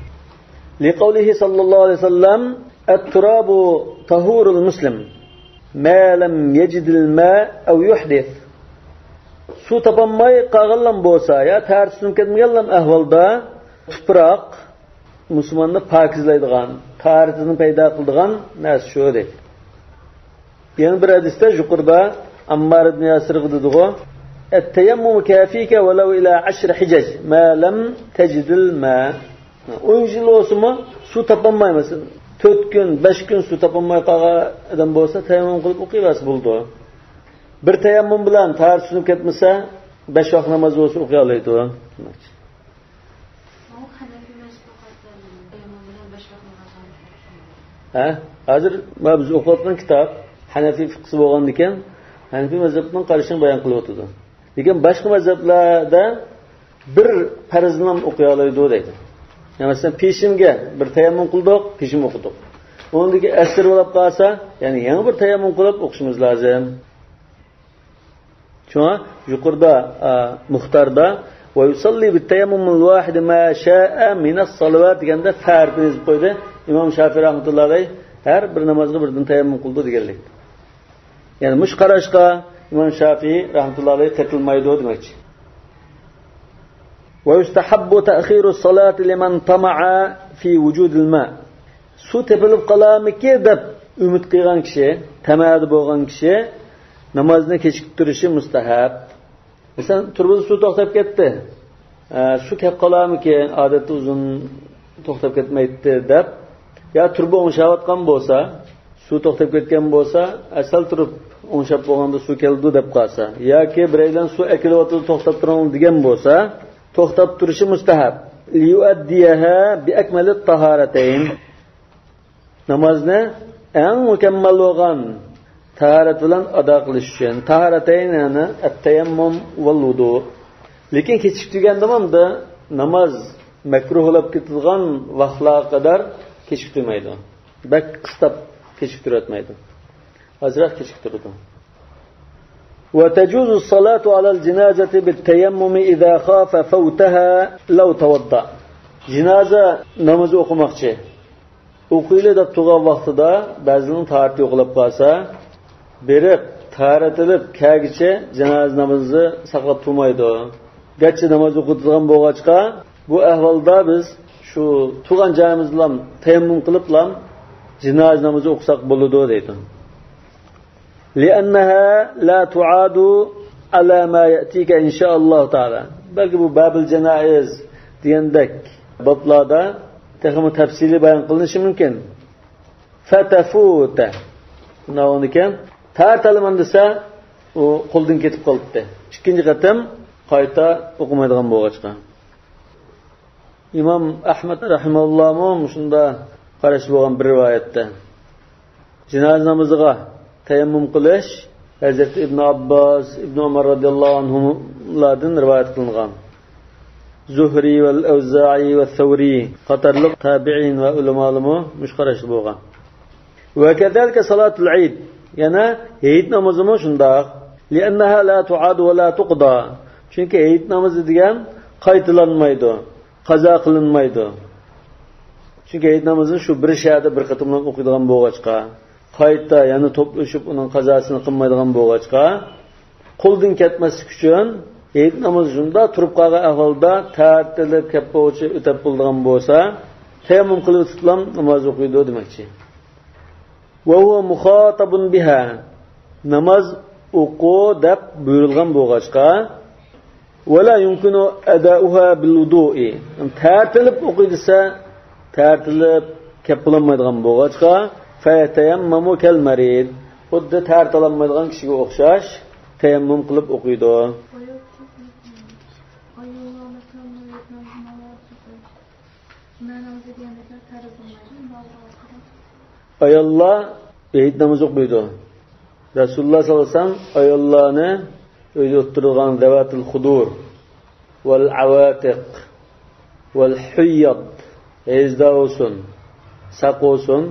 لقوله صلى الله عليه وسلم: التراب طهور المسلم ما لم يجد الماء أو يحدث. سۇ تاپالماي قالغانلام بولسا يا تارىتى سۇنۇپ كەتمىگەنلام ئەھۋالدا تۇپراق مۇسۇلماننى پاكىزلايدىغان، تارىتىنى پەيدا قىلىدىغان نەرسە شۇ دەيدۇ. يەنە بىر ھەدىستە يۇقىرىدا ئاممار ئىبن ياسىرغا دېدىغۇ: التيمم كافيك ولو إلى عشر حجج ما لم تجد الماء. ئون يىل بولسىمۇ سۇ تاپالماي، مەسىلەن، تۆت كۈن، بەش كۈن سۇ تاپالماي قالغان ئادەم بولسا، تەيەممۇم قىلىپ ئوقۇيۋەرسە بولىدۇ. بىر تەيەممۇم بىلەن تارىتى سۇنۇپ كەتمىسە، بەش ۋاق ناماز بولسا ئوقۇيالايدۇ. ھە؟ ھازىر مانا بىز ئوقۇۋاتقان كىتاب ھەنەفىي فىقھىسى بولغاندىكىن، ھەنەفىي مەزھەپنىڭ قارىشىنى بايان قىلىۋاتىدۇ. لېكىن باشقا مەزھەپلەردە بىر پەرزنى ئوقۇيالايدۇ دەيدۇ. يەنى مەسىلەن، پېشىنگە بىر تەيەممۇم قىلدۇق، پېشىن ئوقۇدۇق. ئۇنىڭدىن كېيىن ئەسىر بولۇپ قالسا، يەنە يېڭى بىر تەيەممۇم قىلىپ ئوقۇشىمىز لازىم. شۇڭا يۇقىرىدا، ئا، مۇختاردا، «ويصلي بالتيمم الواحد ما شاء من الصلوات» دېگەندە، فە ھەرپىنى يېزىپ قويدى. ئىمام شافىي رەھمەتۇللا ئەلەيھ ھەر بىر نامازغا بىردىن تەيەممۇم قىلىدۇ دېگەنلىك. يەنى مۇشۇ قاراشقا ئىمام شافىي رەھمەتۇللا ئەلەيھ قېتىلمايدۇ دېمەكچى. «ويستحب تأخير الصلاة لمن طمع في وجود الماء». سۇ تېپىلىپ قالارمىكى دەپ ئۈمىد قىلغان كىشى، تەمەدە بولغان كىشى نامازنى كېچىكتۈرۈشى مۇستەھەب. مەسىلەن، تۇرۇبىدا سۇ توختاپ كەتتى. ئە، سۇ كەپ قالارمىكىن، ئادەتتە ئۇزۇن توختاپ كەتمەيتتى دەپ، يا تۇرۇبا ئوڭشاۋاتقان بولسا، سۇ توختاپ كەتكەن بولسا، ئە، سەل تۇرۇپ ئوڭشاپ بولغاندا سۇ كەلدى دەپ قالسا، ياكى بىرەيلەن سۇ ئەكېلىۋاتىدۇ، توختاپ تۇرۇڭ دېگەن بولسا، توختاپ تۇرۇشى مۇستەھەب. ليؤديها بأكمل الطهارتين. نامازنى ئەڭ مۇكەممەل بولغان تاھارەت بىلەن ئادا قىلىش ئۈچۈن. تاھارەتەين، يەنى التيمم والوضوء. لېكىن كېچىكتۈرگەندىمۇ ناماز مەكرۇھ بولۇپ كېتىدىغان ۋاقىتلارغا قەدەر كېچىكتۈرمەيدۇ. بەك قىستاپ كېچىكتۈرۈۋەتمەيدۇ. ئازراق كېچىكتۈرىدۇ. وتجوز الصلاة على الجنازة بالتيمم إذا خاف فوتها لو توضأ. جىنازا نامىزى ئوقۇماقچى. ئوقۇيلى دەپ تۇرغان ۋاقتىدا بەزىنىڭ تاھارىتى يوقىلاپ قالسا، بېرىپ، تاھارەت ئېلىپ، كەلگۈچە جانازا نامىزى ساقلاپ تۇرمايدۇ. گەرچە ناماز ئوقۇتىدىغان بولغاچقا، بۇ ئەھۋالدا بىز شۇ تۇرغان جايىمىزدىلا تەيەممۇم قىلىپلا جانازا نامىزى ئوقۇساق بولىدۇ دەيدۇ. لأنها لا تعاد على ما يأتيك إن شاء الله تعالى. بەلكى بۇ بابىل جانائىز دېگەندەك بابلاردا تېخىمۇ تەپسىلىي بايان قىلىنىشى مۇمكىن. فتفوت. شۇنداق بولغاندىكىن، تارتالىمەن دېسە، ئۇ قولدىن كېتىپ قالىدۇ. ئىككىنچى قېتىم قايتا ئوقۇمايدىغان بولغاچقا. ئىمام ئەھمەد رەھىمەھۇللاھمۇ مۇشۇنداق قاراشى بولغان بىر رىۋايەتتە. جىنازا نامىزىغا تەيەممۇم قىلىش ھەزرىتى ئىبن ئابباس، ئىبن ئۆمەر رەزىياللاھۇ ئەنھۇملاردىن رىۋايەت قىلىنغان. زۇھرى ۋەل ئەۋزائى ۋە سەۋرى قاتارلىق تابىئىن ۋە ئۆلىمالىرىمۇ مۇشۇ قاراشتا بولغان. ۋە كەزالىكە سالاتۇل ئىد، يەنە ھېيت نامىزىمۇ شۇنداق. لىئەننەھا لا تۇئادۇ ۋە لا تۇقدا. چۈنكى ھېيت نامىزى دېگەن قايتىلانمايدۇ، قازا قىلىنمايدۇ. چۈنكى ھېيت نامىزىنى شۇ بىر شەھەردە بىر قېتىملا ئوقۇيدىغان بولغاچقا، قايتا يەنە توپلىشىپ ئۇنىڭ قازاسىنى قىلمايدىغان بولغاچقا، قولدىن كەتمەسلىك ئۈچۈن ھېيت نامىزى شۇنداق تۇرۇپ قالغان ئەھۋالدا تارتىلىپ كەپ بولغۇچە ئۆتەپ بولىدىغان بولسا، تەيەممۇم قىلىۋېتىپلا ناماز ئوقۇيدۇ دېمەكچى. وهو مخاطب بها. ناماز ئوقۇ دەپ بۇيرۇلغان بولغاچقا، ولا يمكن أداؤها بالوضوء. تارتىلىپ ئوقۇي دېسە، تارتىلىپ كەپ بولالمايدىغان بولغاچقا، فيتيمم كالمريض. خۇددى تارتالالمايدىغان كىشىگە ئوخشاش تەيەممۇم قىلىپ ئوقۇيدۇ. ئاياللار ھېيت نامىزى ئوقۇيدۇ. رەسۇلۇللاھ سەللەللاھۇ ئەلەيھى ۋەسەللەم ئاياللارنى ئۆيدە ئولتۇرىدىغان زەۋاتىل خۇدۇر ۋەل ئەۋاتىق ۋەل ھۇييات، ھەيزدار بولسۇن، ساق بولسۇن،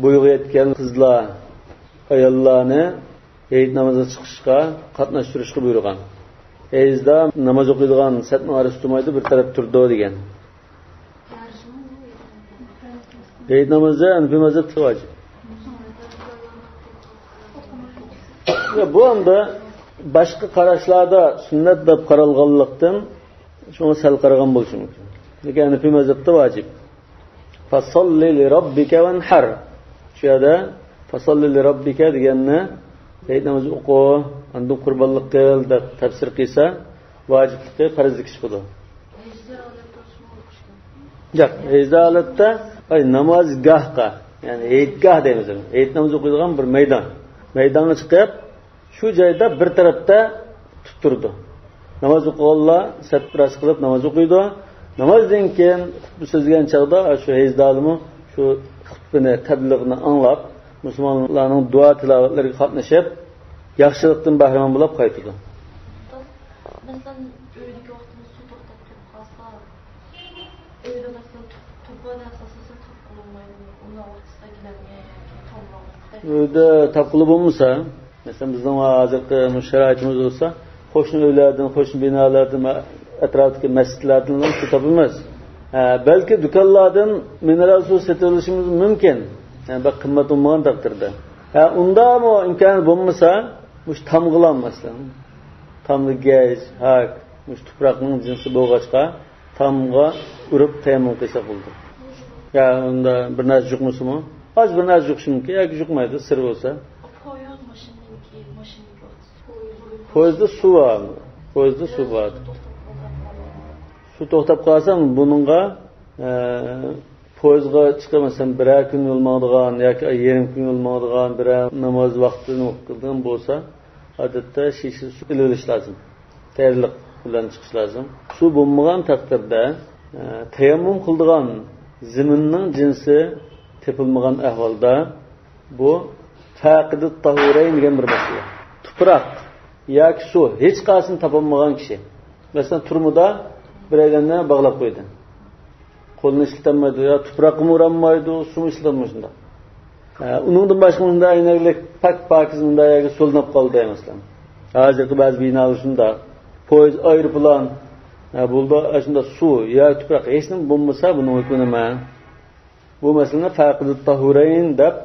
بويىغا يەتكەن قىزلار، ئاياللارنى ھېيت نامىزىغا چىقىشقا، قاتناشتۇرۇشقا بۇيرۇغان. ھەيزدار ناماز ئوقۇيدىغان سەپنىڭ ئارىسىدا تۇرمايدۇ، بىر تەرەپتە تۇرىدۇ دېگەن. ھېيت نامىزى ھەنىفىي مەزھەپتە ۋاجىپ. يا، بۇ ئەمدى باشقا قاراشلاردا سۈننەت دەپ قارالغانلىقتىن، شۇڭا سەل قارىغان بولۇشى مۇمكىن. لېكىن ھەنىفىي مەزھەپتە ۋاجىپ. فَصَلِّ لِرَبِّكَ وَانْحَرْ. شۇ يەردە فَصَلِّ لِرَبِّكَ دېگەننى، ھېيت نامىزى ئوقۇ، ئاندىن قۇربانلىق قىل دەپ تەپسىر قىلسا، ۋاجىپلىقى پەرزلىككە چىقىدۇ. ياق، ھەيزدار ھالەتتە، ئاي، نامازگاھقا، يەنى ھېيتگاھ دەيمىز، ھېيت نامىزى ئوقۇيدىغان بىر مەيدان. مەيدانغا چىقىپ، شۇ جايدا بىر تەرەپتە تۇتتۇرىدۇ. ناماز ئوقۇغانلار سەپ راست قىلىپ ناماز ئوقۇيدۇ. نامازدىن كېيىن خۇتبە سۆزلىگەن چاغدا شۇ ھەيزدارلىمۇ شۇ خۇتبىنى، تەبلىغنى ئاڭلاپ، مۇسۇلمانلارنىڭ دۇئا تىلاۋەتلىرىگە قاتنىشىپ، ياخشىلىقتىن بەھرىمەن بولۇپ قايتىدۇ. مەسىلەن، ئۆيدىكى ۋاقتىمىز سۇ توختاپ قېلىپ قالسا، ئۆيدە مەسىلەن، توپا نەرسە سالسا تاپقىلى بولمايدۇ. ئۇنداق ۋاقىتتا گىلەمگە ياكى تامغا ئۆيدە تاپقىلى بولمىسا، مەسىلەن، بىزنىڭ ھازىرقى مۇشۇ شارائىتىمىز بولسا، قوشنا ئۆيلەردىن، قوشنا بىنالاردىن، ئەتراپتىكى مەسچىتلەردىن سۇ تاپىمىز. ھە، بەلكى دۇكانلاردىن مىنېرال سۇ سېتىۋېلىشىمىز مۇمكىن. ھە، بەك قىممەت بولمىغان تەقدىردە. ھە، ئۇنداقمۇ ئىمكانى بولمىسا، مۇشۇ تامغىلار، مەسىلەن، تامدا گەج، ھاك، مۇشۇ تۇپراقنىڭ جىنسى بولغاچقا، تامغا ئۇرۇپ تەيەممۇم قىلساق بولىدۇ. يا ئۇندا بىر نەرسە جۇقمىسىمۇ؟ ئاز بىر نەرسە جۇقۇشى مۇمكىن ياكى جۇقمايدۇ، سىر بولسا. پويىز ماشىنىنىڭكى، ماشىنىنىڭكى ۋاقتىسى. پويىزدا سۇ بار. پويىزدا سۇ بار. سۇ توختاپ قالسا. سۇ توختاپ قالسا، بۇنىڭغا، ئە، پويىزغا چىقىپ، مەسىلەن، بىرەر كۈن يول ماڭىدىغان ياكى يېرىم كۈن يول ماڭىدىغان، بىرەر ناماز ۋاقتىنى ئوقۇپ قىلىدىغان بولسا، ئادەتتە شىشە سۇ ئېلىۋېلىش لازىم. تەييارلىق بىلەن چىقىش لازىم. سۇ بولمىغان تەقدىردە، ئە، تەيەممۇم قىلىدىغان زېمىننىڭ جىنسى تېپىلمىغان ئەھۋالدا، بۇ فاقىدۇت تاھۇرەين دېگەن بىر مەسىلە. تۇپراق ياكى سۇ، ھېچقايسىنى تاپالمىغان كىشى. مەسىلەن، تۈرمىدە بىر ئادەمنى باغلاپ قويدى. قولىنى ئىشلىتەلمەيدۇ، يا تۇپراققىمۇ ئۇرالمايدۇ، سۇمۇ ئىشلىتەلمەيدۇ شۇنداق. ھە، ئۇنىڭدىن باشقا مۇنداق ئەينەكلىك پاك-پاكىز مۇنداق يەرگە سولىنىپ قالدى، مەسىلەن. ھازىرقى بەزى بىنالار شۇنداق. پويىز، ئايروپىلان، ھە، بولدى، ئاشۇنداق سۇ يا تۇپراق ھېچنېمە بولمىسا، بۇنىڭ ھۆكمى نېمە؟ بۇ مەسىلىنى فاقىدۇت تاھۇرەين دەپ،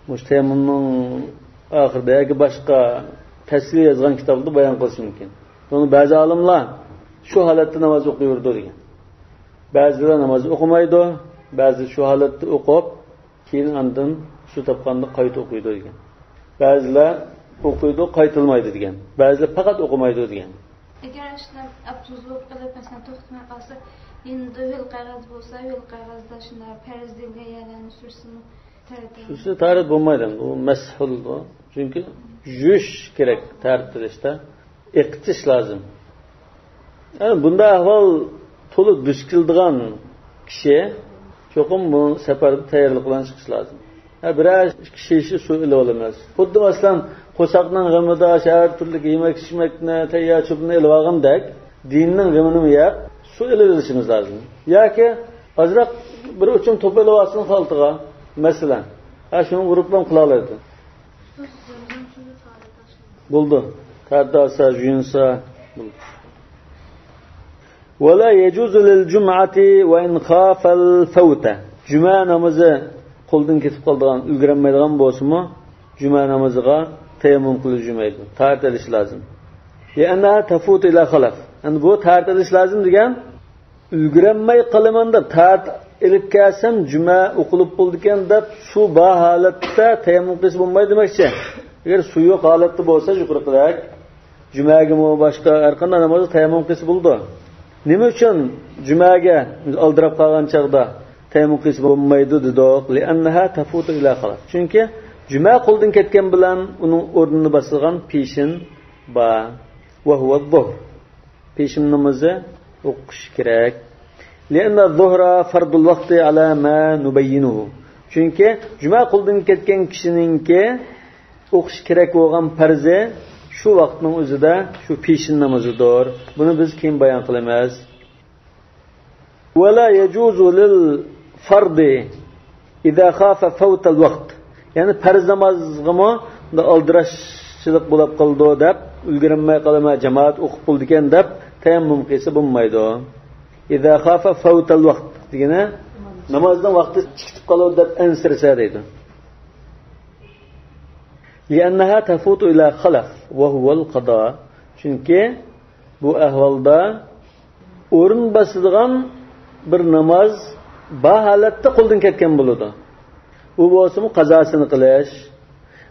مۇشۇ تەيەممۇمنىڭ ئاخىرىدا ياكى باشقا تەپسىلىي يازغان كىتابلاردا بايان قىلىش مۇمكىن. بۇنى بەزى ئالىملار شۇ ھالەتتە ناماز ئوقۇيۋېرىدۇ دېگەن. بەزىلەر ناماز ئوقۇمايدۇ، بەزىلەر شۇ ھالەتتە ئوقۇپ، كېيىن ئاندىن سۇ تاپقاندا قايتا ئوقۇيدۇ دېگەن. بەزىلەر ئوقۇيدۇ، قايتىلمايدۇ دېگەن. بەزىلەر پەقەت ئوقۇمايدۇ دېگەن. ئەگەر شۇنداق ئاپتوبۇس بولۇپ قېلىپ، مەسىلەن، توختىماي قالسا، يېنىدا ھۆل قەغەز بولسا، ھۆل قەغەزدە شۇنداق پەرز دېيىلگەن يەرلەرنى سۈرسىمۇ تەرەت. سۈرسە تەرەت بولمايدۇ. بۇ مەسھۇلدۇ. چۈنكى يۇيۇش كېرەك تەرەت قىلىشتا. ئېقىتىش لازىم. يەنى بۇنداق ئەھۋال تولا دۇچ كېلىدىغان كىشى چوقۇم بۇ سەپەردە تەييارلىق بىلەن چىقىشى لازىم. ھە، بىرەر ئىككى شىشە سۇ ئېلىۋالىمىز. خۇددى مەسىلەن، قورساقنىڭ غېمىدا ھەر تۈرلۈك يېمەك-ئىچمەكنى، تەييار چۆپنى ئېلىۋالغاندەك، دىننىڭ غېمىنىمۇ يەپ، سۇ ئېلىۋېلىشىمىز لازىم. ياكى ئازراق بىر ئوچۇم توپا ئېلىۋالسۇن خالتىغا، مەسىلەن. ھە، شۇنى ئۇرۇپلا قىلالايدۇ. بولدى. تەرەت ئالسا، يۇيۇنسا، بولدى. ولا يجوز للجمعة وإن خاف الفوت. جۈمە نامىزى قولدىن كېتىپ قالىدىغان، ئۈلگۈرەلمەيدىغان بولسىمۇ، جۈمە نامىزىغا تەيەممۇم قىلىۋالمايدۇ. تەرەت ئېلىشى لازىم. لأنها تفوت إذا خلف. يەنى بۇ تەرەت ئېلىش لازىم دېگەن، ئۈلگۈرەلمەي قالىمەن دەپ، تەرەت ئېلىپ كەلسەم، جۈمە ئوقۇلۇپ بولىدىكەن دەپ، سۇ بار ھالەتتە تەيەممۇم قىلسا بولمايدۇ دېمەكچى. ئەگەر سۇ يوق ھالەتتە بولسا، يۇقىرىقىدەك، جۈمەگىمۇ باشقا ھەر قانداق نامازغا تەيەممۇم قىلسا بولىدۇ. نېمە ئۈچۈن جۈمەگە ئالدىراپ قالغان چاغدا تەيەممۇم قىلسا بولمايدۇ دېدۇق؟ لأنها تفوت إذا خلف. چۈنكى جۈمە قولدىن كەتكەن بىلەن ئۇنىڭ ئورنىنى باسىدىغان پېشىن بار. وهو الظهر. پېشىن نامىزى ئوقۇش كېرەك. لأن الظهر فرض الوقت على ما نبينه. چۈنكى جۈمە قولدىن كەتكەن كىشىنىڭكى ئوقۇش كېرەك بولغان پەرزى شۇ ۋاقىتنىڭ ئۆزىدە شۇ پېشىن نامىزىدۇر. بۇنى بىز كېيىن بايان قىلىمىز. ولا يجوز للفرض إذا خاف فوت الوقت. يەنى پەرز نامازغىمۇ ئالدىراشچىلىق بولۇپ قالىدۇ دەپ، ئۈلگۈرەلمەي قالىمەن، جامائەت ئوقۇپ بولىدىكەن دەپ تەيەممۇم قىلسا بولمايدۇ. إذا خاف فوت الوقت دېگىنى نامازنىڭ ۋاقتى چىقىپ قالىدۇ دەپ ئەنسىرىسە دەيدۇ. لأنها تفوت إذا خلف وهو القضاء. چۈنكى بۇ ئەھۋالدا ئورۇن باسىدىغان بىر ناماز بار ھالەتتە قولدىن كەتكەن بولىدۇ. ئۇ بولسىمۇ قازاسىنى قىلىش.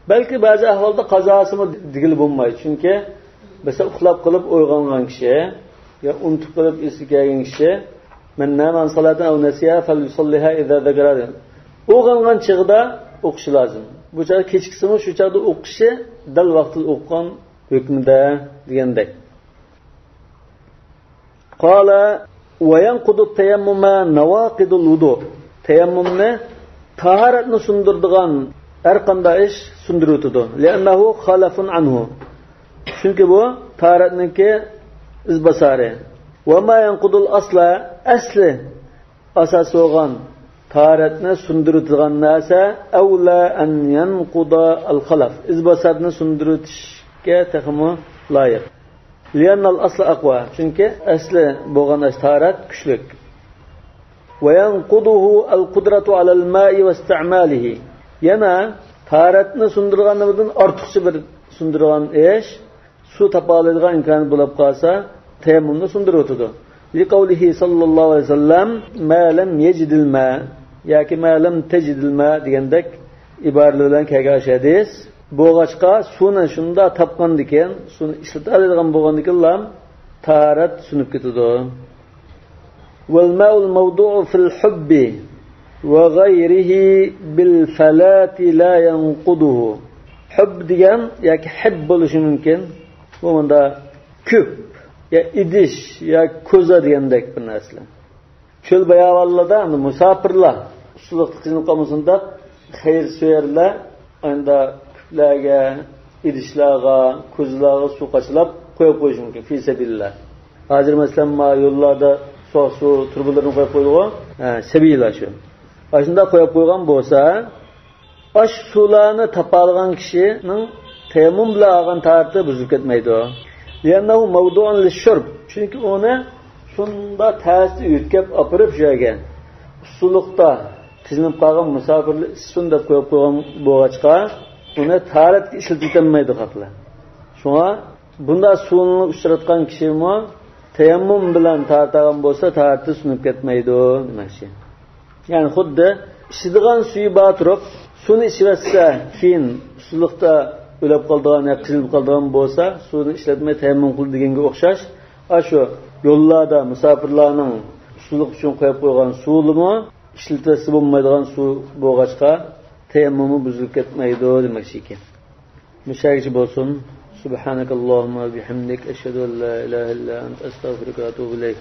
بەلكى بەزى ئەھۋالدا قازاسىمۇ دېگىلى بولمايدۇ. چۈنكى مەسىلەن، ئۇخلاپ قېلىپ ئويغانغان كىشى يا ئۇنتۇپ قېلىپ ئېسىگە كەلگەن كىشى، من نام عن صلاة أو نسيها فليصلها إذا ذكرها. ئويغانغان چېغىدا ئوقۇشى لازىم. بۇ چاغدا كېچىكسىمۇ شۇ چاغدا ئوقۇشى دەل ۋاقتىدا ئوقۇغان ھۆكمىدە دېگەندەك. قال وينقض التيمم نواقض الوضوء. تەيەممۇمنى، تاھارەتنى سۇندۇرىدىغان ھەر قانداق ئىش سۇندۇرۇۋېتىدۇ. لأنه خلف عنه. چۈنكى بۇ تاھارەتنىڭكى ئىزباسارى. وما ينقض الأصل، ئەسلى ئاساس بولغان تاھارەتنى سۇندۇرىدىغان نەرسە أولى أن ينقض الخلف، ئىزباسارنى سۇندۇرۇۋېتىشكە تېخىمۇ لايىق. لأن الأصل أقوى، چۈنكى ئەسلى بولغان ئىش تاھارەت كۈچلۈك. وينقضه القدرة على الماء واستعماله. يەنە تاھارەتنى سۇندۇرغاندىن ئارتۇقچە بىر سۇندۇرغان ئىش، سۇ تاپالايدىغان ئىمكانىيەت بولۇپ قالسا، تەيەممۇمنى سۇندۇرۇۋېتىدۇ. لقوله صلى الله عليه وسلم ما لم يجد الماء ياكى ما لم تجد الماء دېگەندەك ئىبارىلەر بىلەن كەلگەن شۇ ھەدىس. بولغاچقا، سۇنى شۇنداق تاپقاندىكىن، سۇنى ئىشلىتەلەيدىغان بولغاندىكىنلا تاھارەت سۇنۇپ كېتىدۇ. والماء الموضوع في الحب وغيره بالفلاة لا ينقضه. ھۇب دېگەن ياكى ھىب بولۇشى مۇمكىن. بۇ مۇندا كۆپ يا ئىدىش يا كوزا دېگەندەك بىر نەرسىلەر. چۆل باياۋانلاردا ئەمدى مۇساپىرلار ئۇسسۇلۇقتا قىينىلىپ قالمىسۇن دەپ، خەيرسۆيەرلەر ئەمدى كۆپلەرگە، ئىدىشلارغا، كوزىلارغا سۇ قاچىلاپ قويۇپ قويۇشى مۇمكىن، في سبيل الله. ھازىر مەسىلەن، ما يوللاردا سۇ، سۇ تۇرۇبىلىرىنى قويۇپ قويىدىغۇ، ھە، سەبىيلار شۇ. ئاشۇنداق قويۇپ قويغان بولسا، ئاشۇ سۇلارنى تاپالىغان كىشىنىڭ تەيەممۇم بىلەن ئالغان تاھارىتى بۇزۇلۇپ كەتمەيدۇ. لأنه موضوع للشرب. چۈنكى ئۇنى شۇنداق تەستە يۆتكەپ ئاپىرىپ شۇ يەرگە ئۇسسۇلۇقتا قىينىلىپ قالغان مۇساپىرلار ئىچسۇن دەپ قويۇپ قويغان بولغاچقا، ئۇنى تاھارەتكە ئىشلىتىۋېتەلمەيدۇ خەقلەر. شۇڭا بۇنداق سۇنى ئۇچراتقان كىشىمۇ تەيەممۇم بىلەن تاھارەت ئالغان بولسا، تاھارىتى سۇنۇپ كەتمەيدۇ دېمەكچى. يەنى خۇددى ئىچىدىغان سۈيى بار تۇرۇپ، سۇنى ئىچىۋەتسە، كېيىن ئۇسسۇلۇقتا ئۆلۈپ قالىدىغان ياكى قىينىلىپ قالىدىغان بولسا، سۇنى ئىشلەتمەي تەيەممۇم قىل دېگەنگە ئوخشاش، ئاشۇ يوللاردا مۇساپىرلارنىڭ ئۇسسۇلۇق ئۈچۈن قويۇپ قويغان سۇلىمۇ ئىشلىتىۋەتسە بولمايدىغان سۇ بولغاچقا، تەيەممۇمى بۇزۇلۇپ كەتمەيدۇ دېمەكچى ئىكەن. مۇشۇ يەرگىچە بولسۇن. سبحانك اللهم وبحمدك، أشهد أن لا إله إلا أنت، أستغفرك وأتوب إليك.